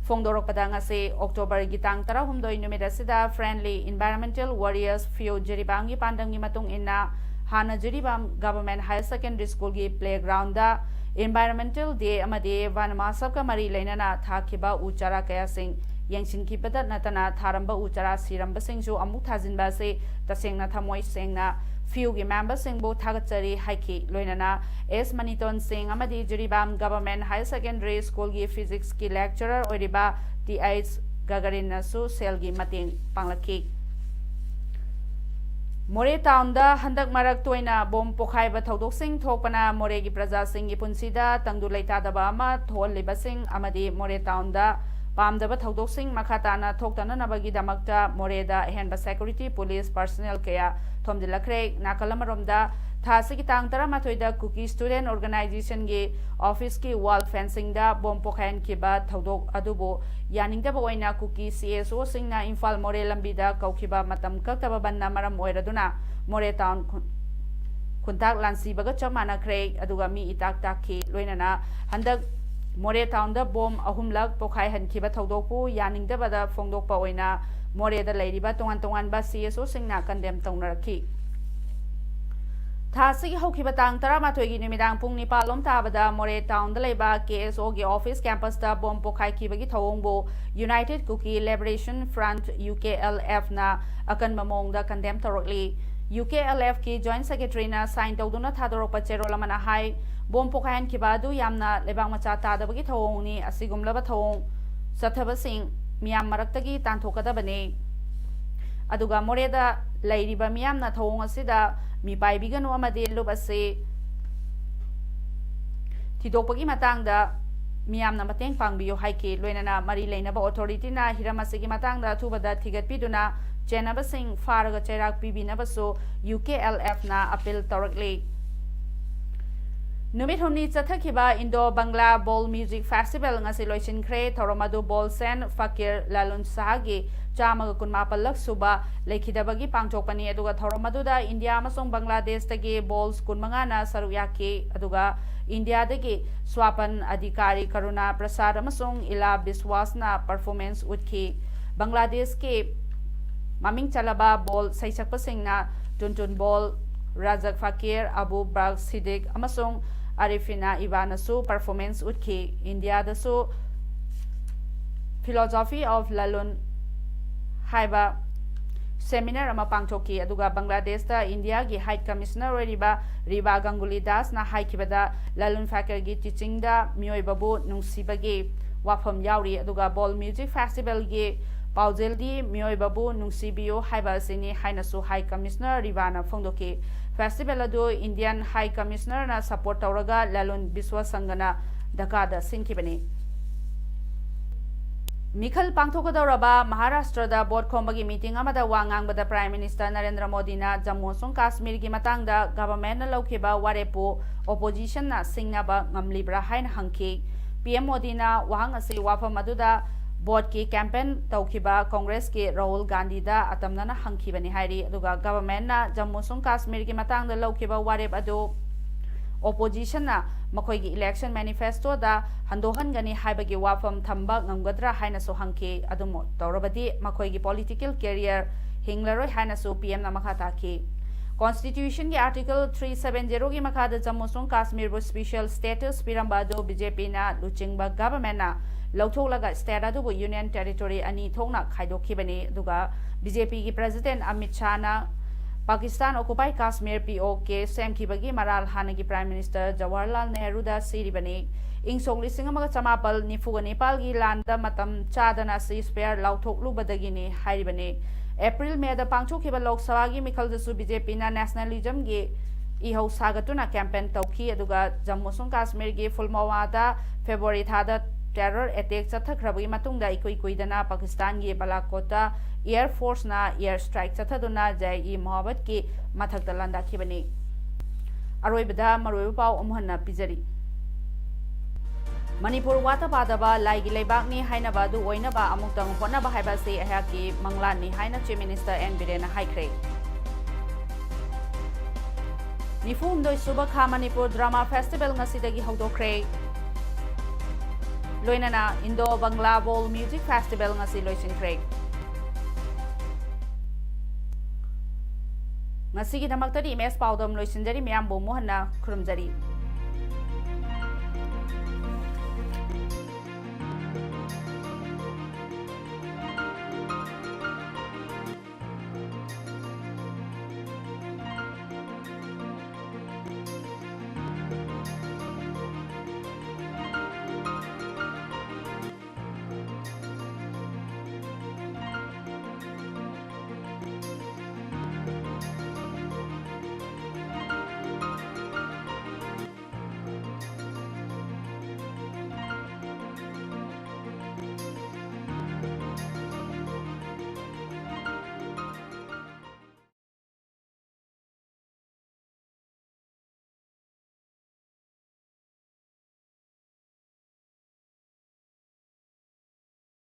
ꯐꯣꯡꯗꯣꯔꯛꯄꯗ, ꯉꯁꯤ ꯑꯣꯛꯇꯣꯕꯔꯒꯤ ꯇꯥꯡ ꯇꯔꯥꯍꯨꯝꯗꯣꯏ ꯅꯨꯃꯤꯠ ꯑꯁꯤꯗ Friendly Environmental Warriors ꯐꯤꯌꯨ ꯖꯤꯔꯤꯕꯥꯝꯒꯤ ꯄꯥꯟꯗꯝꯒꯤ ꯃꯇꯨꯡ ꯏꯟꯅ ꯍꯥꯟꯅ ꯖꯤꯔꯤꯕꯥꯝ ꯒꯚꯔꯟꯃꯦꯟꯠ ꯍꯥꯌꯔ ꯁꯦꯀꯦꯟꯗꯔꯤ ꯁ꯭ꯀꯨꯜꯒꯤ ꯄ꯭ꯂꯦꯒ꯭ꯔꯥꯎꯟꯗ ꯏꯟꯚꯥꯏꯔꯟꯃꯦꯟꯇꯦꯜ ꯗꯦ ꯑꯃꯗꯤ ꯋꯟ ꯃꯍꯥꯁꯕꯀ ꯃꯔꯤ ꯂꯩꯅꯅ ꯊꯥꯈꯤꯕ ꯎ ꯆꯥꯔꯥ ꯀꯌꯥꯁꯤꯡ ꯌꯦꯡꯁꯤꯟꯈꯤꯕꯗ ꯅꯠꯇꯅ ꯊꯥꯔꯝꯕ ꯎ ꯆꯥꯔꯥ ꯁꯤꯔꯝꯕꯁꯤꯡꯁꯨ ꯑꯃꯨꯛ ꯊꯥꯖꯤꯟꯕ ꯑꯁꯤ ꯇꯁꯦꯡꯅ ꯊꯃꯣꯏ ꯁꯦꯡꯅ ꯐꯤꯌꯨꯒꯤ ꯃꯦꯝꯕꯔꯁꯤꯡꯕꯨ ꯊꯥꯒꯠꯆꯔꯤ ꯍꯥꯏꯈꯤ꯫ ꯂꯣꯏꯅꯅ ꯑꯦꯁ ꯃꯅꯤꯇꯣꯟ ꯁꯤꯡ ꯑꯃꯗꯤ ꯖꯤꯔꯤꯕꯥꯝ ꯒꯚꯔꯟꯃꯦꯟꯠ ꯍꯥꯌꯔ ꯁꯦꯀꯦꯟꯗꯔꯤ ꯁ꯭ꯀꯨꯜꯒꯤ ꯐꯤꯖꯤꯛꯁꯀꯤ ꯂꯦꯛꯆꯔꯔ ꯑꯣꯏꯔꯤꯕ ꯇꯤ ꯑꯩꯆ ꯒꯒꯥꯔꯤꯟꯅꯁꯨ ꯁꯦꯜꯒꯤ ꯃꯇꯦꯡ ꯄꯥꯡꯂꯛꯈꯤ꯫ ꯃꯣꯔꯦ ꯇꯥꯎꯟꯗ ꯍꯟꯗꯛ ꯃꯔꯛ ꯇꯣꯏꯅ ꯕꯣꯝ ꯄꯣꯈꯥꯏꯕ ꯊꯧꯗꯣꯛꯁꯤꯡ ꯊꯣꯛꯄꯅ ꯃꯣꯔꯦꯒꯤ ꯄ꯭ꯔꯖꯥꯁꯤꯡꯒꯤ ꯄꯨꯟꯁꯤꯗ ꯇꯪꯗꯨ ꯂꯩꯇꯥꯗꯕ ꯑꯃ ꯊꯣꯛꯍꯜꯂꯤꯕꯁꯤꯡ ꯑꯃꯗꯤ ꯃꯣꯔꯦ ꯇꯥꯎꯟꯗ ꯄꯥꯝꯗꯕ ꯊꯧꯗꯣꯛꯁꯤꯡ ꯃꯈꯥ ꯇꯥꯅ ꯊꯣꯛꯇꯅꯅꯕꯒꯤꯗꯃꯛꯇ ꯃꯣꯔꯦꯗ ꯑꯍꯦꯟꯕ security police personnel ꯀꯌꯥ ꯊꯣꯝꯖꯤꯜꯂꯛꯈ꯭ꯔꯦ꯫ ꯅꯥꯀꯜ ꯑꯃꯔꯣꯝꯗ, ꯊꯥ ꯑꯁꯤꯒꯤ ꯇꯥꯡ ꯇꯔꯥꯃꯥꯊꯣꯏꯗ ꯀꯨꯀꯤ student organization ꯒꯤ office ꯀꯤ wall fencing ꯗ bomb ꯄꯣꯈꯥꯏꯍꯟꯈꯤꯕ ꯊꯧꯗꯣꯛ ꯑꯗꯨꯕꯨ ꯌꯥꯅꯤꯡꯗꯕ ꯑꯣꯏꯅ ꯀꯨꯀꯤ C S O ꯁꯤꯡꯅ ꯏꯝꯐꯥꯜ ꯃꯣꯔꯦ ꯂꯝꯕꯤꯗ ꯀꯧꯈꯤꯕ ꯃꯇꯝ ꯀꯛꯇꯕ ꯕꯟꯅ ꯃꯔꯝ ꯑꯣꯏꯔꯗꯨꯅ ꯃꯣꯔꯦ town ꯈꯨꯟ-, ꯈꯨꯟꯇꯥꯛ ꯂꯥꯟꯁꯤꯕꯒ ꯆꯞ ꯃꯥꯟꯅꯈ꯭ꯔꯦ꯫ ꯑꯗꯨꯒ ꯃꯤ ꯏꯇꯥꯛ ꯇꯥꯛꯈꯤ꯫ ꯂꯣꯏꯅꯅ ꯍꯟꯗꯛ ꯃꯣꯔꯦ town ꯗ bomb ꯑꯍꯨꯝꯂꯛ ꯄꯣꯈꯥꯏꯍꯟꯈꯤꯕ ꯊꯧꯗꯣꯛꯄꯨ ꯌꯥꯅꯤꯡꯗꯕꯗ ꯐꯣꯡꯗꯣꯛꯄ ꯑꯣꯏꯅ ꯃꯣꯔꯦꯗ ꯂꯩꯔꯤꯕ ꯇꯣꯉꯥꯟ ꯇꯣꯉꯥꯟꯕ C S O ꯁꯤꯡꯅ condemn ꯇꯧꯅꯔꯛꯈꯤ꯫ ꯊꯥ ꯑꯁꯤꯒꯤ ꯍꯧꯈꯤꯕ ꯇꯥꯡ ꯇꯔꯥꯃꯥꯊꯣꯏꯒꯤ ꯅꯨꯃꯤꯗꯥꯡ ꯄꯨꯡ ꯅꯤꯄꯥꯟ ꯂꯣꯝ ꯇꯥꯕꯗ ꯃꯣꯔꯦ town ꯗ ꯂꯩꯕ K S O ꯒꯤ office campus ꯇ bomb ꯄꯣꯈꯥꯏꯈꯤꯕꯒꯤ ꯊꯧꯑꯣꯡꯕꯨ United Kuki Liberation Front, U K L F ꯅ ꯑꯀꯟꯕ ꯃꯑꯣꯡꯗ condemn ꯇꯧꯔꯛꯂꯤ꯫ U K L F ꯀꯤ joint secretary ꯅ sign ꯇꯧꯗꯨꯅ ꯊꯥꯗꯣꯔꯛꯄ ꯆꯦꯔꯣꯜ ꯑꯃꯅ ꯍꯥꯏ, bomb ꯄꯣꯈꯥꯏꯍꯟꯈꯤꯕ ꯑꯗꯨ ꯌꯥꯝꯅ ꯂꯩꯕꯥꯛ ꯃꯆꯥ ꯇꯥꯗꯕꯒꯤ ꯊꯧꯑꯣꯡꯅꯤ꯫ ꯑꯁꯤꯒꯨꯝꯂꯕ ꯊꯧꯑꯣꯡ ꯆꯠꯊꯕꯁꯤꯡ ꯃꯤꯌꯥꯝ ꯃꯔꯛꯇꯒꯤ ꯇꯥꯟꯊꯣꯛꯀꯗꯕꯅꯤ꯫ ꯑꯗꯨꯒ ꯃꯣꯔꯦꯗ ꯂꯩꯔꯤꯕ ꯃꯤꯌꯥꯝꯅ ꯊꯧꯑꯣꯡ ꯑꯁꯤꯗ ꯃꯤꯄꯥꯏꯕꯤꯒꯅꯨ ꯑꯃꯗꯤ ꯂꯨꯞ ꯑꯁꯤ ꯊꯤꯗꯣꯛꯄꯒꯤ ꯃꯇꯥꯡꯗ ꯃꯤꯌꯥꯝꯅ ꯃꯇꯦꯡ ꯄꯥꯡꯕꯤꯌꯨ ꯍꯥꯏꯈꯤ꯫ ꯂꯣꯏꯅꯅ ꯃꯔꯤ ꯂꯩꯅꯕ authority ꯅ ꯍꯤꯔꯝ ꯑꯁꯤꯒꯤ ꯃꯇꯥꯡꯗ ꯑꯊꯨꯕꯗ ꯊꯤꯒꯠꯄꯤꯗꯨꯅ ꯆꯦꯟꯅꯕꯁꯤꯡ ꯐꯥꯔꯒ ꯆꯩꯔꯥꯛ ꯄꯤꯕꯤꯅꯕꯁꯨ U K L F ꯅ appeal ꯇꯧꯔꯛꯂꯤ꯫ ꯅꯨꯃꯤꯠ ꯍꯨꯝꯅꯤ ꯆꯠꯊꯈꯤꯕ Indo Bangla Bol Music Festival ꯉꯁꯤ ꯂꯣꯏꯁꯤꯟꯈ꯭ꯔꯦ꯫ ꯊꯧꯔꯝ ꯑꯗꯨ ꯕꯣꯜ ꯁꯦꯟ ꯐꯀꯤꯔ ꯂꯥꯂꯨꯟ ꯁꯍꯥꯒꯤ ꯆꯥꯝꯃꯒ ꯀꯨꯟꯃꯥꯄꯜꯂꯛ ꯁꯨꯕ ꯂꯩꯈꯤꯗꯕꯒꯤ ꯄꯥꯡꯊꯣꯛꯄꯅꯤ꯫ ꯑꯗꯨꯒ ꯊꯧꯔꯝ ꯑꯗꯨꯗ ꯏꯟꯗꯤꯌꯥ ꯑꯃꯁꯨꯡ ꯕꯪꯒ꯭ꯂꯥꯗꯦꯁꯇꯒꯤ ꯕꯣꯜꯁ ꯀꯨꯟꯃꯉꯥꯅ ꯁꯔꯨꯛ ꯌꯥꯈꯤ꯫ ꯑꯗꯨꯒ ꯏꯟꯗꯤꯌꯥꯗꯒꯤ ꯁ꯭ꯋꯥꯄꯟ ꯑꯙꯤꯀꯥꯔꯤ, ꯀꯔꯨꯅꯥ ꯄ꯭ꯔꯁꯥꯗ ꯑꯃꯁꯨꯡ ꯏꯂꯥ ꯕꯤꯁꯋꯥꯁꯅ performance ꯎꯠꯈꯤ꯫ ꯕꯪꯒ꯭ꯂꯥꯗꯦꯁꯀꯤ ꯃꯃꯤꯡ ꯆꯠꯂꯕ ꯕꯣꯜ ꯁꯩꯁꯛꯄꯁꯤꯡꯅ ꯇꯨꯟꯇꯨꯟ ꯕꯣꯜ, ꯔꯥꯖꯛ ꯐꯀꯤꯔ, ꯑꯕꯨ ꯕ꯭ꯔꯥꯛ ꯁꯤꯗꯤꯛ ꯑꯃꯁꯨꯡ ꯑꯔꯤꯐꯤꯅꯥ ꯏꯕꯥꯅꯁꯨ performance ꯎꯠꯈꯤ꯫ ꯏꯟꯗꯤꯌꯥꯗꯁꯨ Philosophy of Lalun ꯍꯥꯏꯕ seminar ꯑꯃ ꯄꯥꯡꯊꯣꯛꯈꯤ꯫ ꯑꯗꯨꯒ ꯕꯪꯒ꯭ꯂꯥꯗꯦꯁꯇ ꯏꯟꯗꯤꯌꯥꯒꯤ High Commissioner ꯑꯣꯏꯔꯤꯕ ꯔꯤꯕꯥ ꯒꯪꯒꯨꯂꯤ ꯗꯥꯁꯅ ꯍꯥꯏꯈꯤꯕꯗ, ꯂꯥꯂꯨꯟ ꯐꯀꯤꯔꯒꯤ teaching ꯗ ꯃꯤꯑꯣꯏꯕꯕꯨ ꯅꯨꯡꯁꯤꯕꯒꯤ ꯋꯥꯐꯝ ꯌꯥꯎꯔꯤ꯫ ꯑꯗꯨꯒ ꯕꯣꯜ Music Festival ꯒꯤ ꯄꯥꯎꯖꯦꯜꯗꯤ ꯃꯤꯑꯣꯏꯕꯕꯨ ꯅꯨꯡꯁꯤꯕꯤꯌꯨ ꯍꯥꯏꯕ ꯑꯁꯤꯅꯤ ꯍꯥꯏꯅꯁꯨ High Commissioner ꯔꯤꯕꯥꯅ ꯐꯣꯡꯗꯣꯛꯈꯤ꯫ Festival ꯑꯗꯨ Indian High Commissioner ꯅ support ꯇꯧꯔꯒ ꯂꯥꯂꯨꯟ ꯕꯤꯁ꯭ꯋ ꯁꯪꯒꯅ ꯙꯀꯥꯗ ꯁꯤꯟꯈꯤꯕꯅꯤ꯫ ꯃꯤꯈꯜ ꯄꯥꯡꯊꯣꯛꯀꯗꯧꯔꯕ ꯃꯍꯥꯔꯥꯁꯇ꯭ꯔꯗ ꯚꯣꯠ ꯈꯣꯝꯕꯒꯤ ꯃꯤꯇꯤꯡ ꯑꯃꯗ ꯋꯥ ꯉꯥꯡꯕꯗ Prime Minister ꯅꯔꯦꯟꯗ꯭ꯔ ꯃꯣꯗꯤꯅ ꯖꯝꯃꯨ ꯑꯃꯁꯨꯡ ꯀꯥꯁꯃꯤꯔꯒꯤ ꯃꯇꯥꯡꯗ governmentꯅ ꯂꯧꯈꯤꯕ ꯋꯥꯔꯦꯞꯄꯨ oppositionꯅ ꯁꯤꯡꯅꯕ ꯉꯝꯂꯤꯕ꯭ꯔꯥ ꯍꯥꯏꯅ ꯍꯪꯈꯤ꯫ PM ꯃꯣꯗꯤꯅ ꯋꯥꯍꯪ ꯑꯁꯤ ꯋꯥꯐꯝ ꯑꯗꯨꯗ ꯚꯣꯠꯀꯤ campaign ꯇꯧꯈꯤꯕ Congressꯀꯤ ꯔꯥꯍꯨꯜ ꯒꯥꯟꯙꯤꯗ ꯑꯇꯝꯅꯅ ꯍꯪꯈꯤꯕꯅꯤ ꯍꯥꯏꯔꯤ꯫ ꯑꯗꯨꯒ governmentꯅ ꯖꯝꯃꯨ ꯑꯃꯁꯨꯡ ꯀꯥꯁꯃꯤꯔꯒꯤ ꯃꯇꯥꯡꯗ ꯂꯧꯈꯤꯕ ꯋꯥꯔꯦꯞ ꯑꯗꯨ oppositionꯅ ꯃꯈꯣꯏꯒꯤ election manifestoꯗ ꯍꯟꯗꯣꯛꯍꯟꯒꯅꯤ ꯍꯥꯏꯕꯒꯤ ꯋꯥꯐꯝ ꯊꯝꯕ ꯉꯝꯒꯗ꯭ꯔꯥ ꯍꯥꯏꯅꯁꯨ ꯍꯪꯈꯤ꯫ ꯑꯗꯨꯝ ꯇꯧꯔꯕꯗꯤ ꯃꯈꯣꯏꯒꯤ political career ꯍꯤꯡꯂꯔꯣꯏ ꯍꯥꯏꯅꯁꯨ PMꯅ ꯃꯈꯥ ꯇꯥꯈꯤ꯫ Constitutionꯒꯤ Article three seven zeroꯒꯤ ꯃꯈꯥꯗ ꯖꯝꯃꯨ ꯑꯃꯁꯨꯡ ꯀꯥꯁꯃꯤꯔꯕꯨ special status ꯄꯤꯔꯝꯕ ꯑꯗꯨ BJPꯅ ꯂꯨꯆꯤꯡꯕ governmentꯅ ꯂꯧꯊꯣꯛꯂꯒ state ꯑꯗꯨꯕꯨ union territory ꯑꯅꯤ ꯊꯣꯛꯅ ꯈꯥꯏꯗꯣꯛꯈꯤꯕꯅꯤ꯫ ꯑꯗꯨꯒ BJPꯒꯤ President Amit ꯁꯥꯍꯅ Pakistan occupied Kashmir, POK, ꯁꯦꯝꯈꯤꯕꯒꯤ ꯃꯔꯥꯜ ꯍꯥꯟꯅꯒꯤ Prime Minister ꯖꯋꯥꯍꯔꯂꯥꯜ ꯅꯦꯍꯔꯨꯗ ꯁꯤꯔꯤꯕꯅꯤ꯫ ꯏꯪ ꯁꯣꯛ ꯂꯤꯁꯤꯡ ꯑꯃꯒ ꯆꯃꯥꯄꯜ ꯅꯤꯐꯨꯒ ꯅꯤꯄꯥꯜꯒꯤ ꯂꯥꯟꯗ ꯃꯇꯝ ꯆꯥꯗꯅ ceasefire ꯂꯥꯎꯊꯣꯛꯂꯨꯕꯗꯒꯤꯅꯤ ꯍꯥꯏꯔꯤꯕꯅꯤ꯫ April Mayꯗ ꯄꯥꯡꯊꯣꯛꯈꯤꯕ ꯂꯣꯛ ꯁꯚꯥꯒꯤ ꯃꯤꯈꯜꯗꯁꯨ BJPꯅ nationalismꯒꯤ ꯏꯍꯧ ꯁꯥꯒꯠꯇꯨꯅ campaign ꯇꯧꯈꯤ꯫ ꯑꯗꯨꯒ ꯖꯝꯃꯨ ꯑꯃꯁꯨꯡ ꯀꯥꯁꯃꯤꯔꯒꯤ ꯄꯨꯜꯋꯥꯃꯥꯗ February ꯊꯥꯗ terror attack ꯆꯠꯊꯈ꯭ꯔꯕꯒꯤ ꯃꯇꯨꯡꯗ ꯏꯀꯨꯏ ꯀꯨꯏꯗꯅ Pakistanꯒꯤ ꯕꯥꯂꯥꯀꯣꯠꯇ Air Forceꯅ air strike ꯆꯠꯊꯗꯨꯅ Jaish-e-Mohammadꯀꯤ ꯃꯊꯛꯇ ꯂꯥꯟꯗꯥꯈꯤꯕꯅꯤ꯫ ꯑꯔꯣꯏꯕꯗ ꯃꯔꯨꯑꯣꯏꯕ ꯄꯥꯎ ꯑꯃꯨꯛ ꯍꯟꯅ ꯄꯤꯖꯔꯤ꯫ ꯃꯅꯤꯄꯨꯔ ꯋꯥꯠꯇ ꯄꯥꯗꯕ ꯂꯥꯏꯒꯤ ꯂꯩꯕꯥꯛꯅꯤ ꯍꯥꯏꯅꯕ ꯑꯗꯨ ꯑꯣꯏꯅꯕ ꯑꯃꯨꯛꯇꯪ ꯍꯣꯠꯅꯕ ꯍꯥꯏꯕ ꯑꯁꯤ ꯑꯩꯍꯥꯛꯀꯤ ꯃꯪꯂꯥꯟꯅꯤ ꯍꯥꯏꯅ Chief Minister N ꯕꯤꯔꯦꯟꯅ ꯍꯥꯏꯈ꯭ꯔꯦ꯫ ꯅꯤꯐꯨ ꯍꯨꯝꯗꯣꯏ ꯁꯨꯕ ꯈꯥ ꯃꯅꯤꯄꯨꯔ Drama Festival ꯉꯁꯤꯗꯒꯤ ꯍꯧꯗꯣꯛꯈ꯭ꯔꯦ꯫ ꯂꯣꯏꯅꯅ Indo Bangla World Music Festival ꯉꯁꯤ ꯂꯣꯏꯁꯤꯟꯈ꯭ꯔꯦ꯫ ꯉꯁꯤꯒꯤꯗꯃꯛꯇꯗꯤ MS ꯄꯥꯎꯗꯝ ꯂꯣꯏꯁꯤꯟꯖꯔꯤ꯫ ꯃꯌꯥꯝꯕꯨ ꯑꯃꯨꯛ ꯍꯟꯅ ꯈꯨꯔꯨꯝꯖꯔꯤ꯫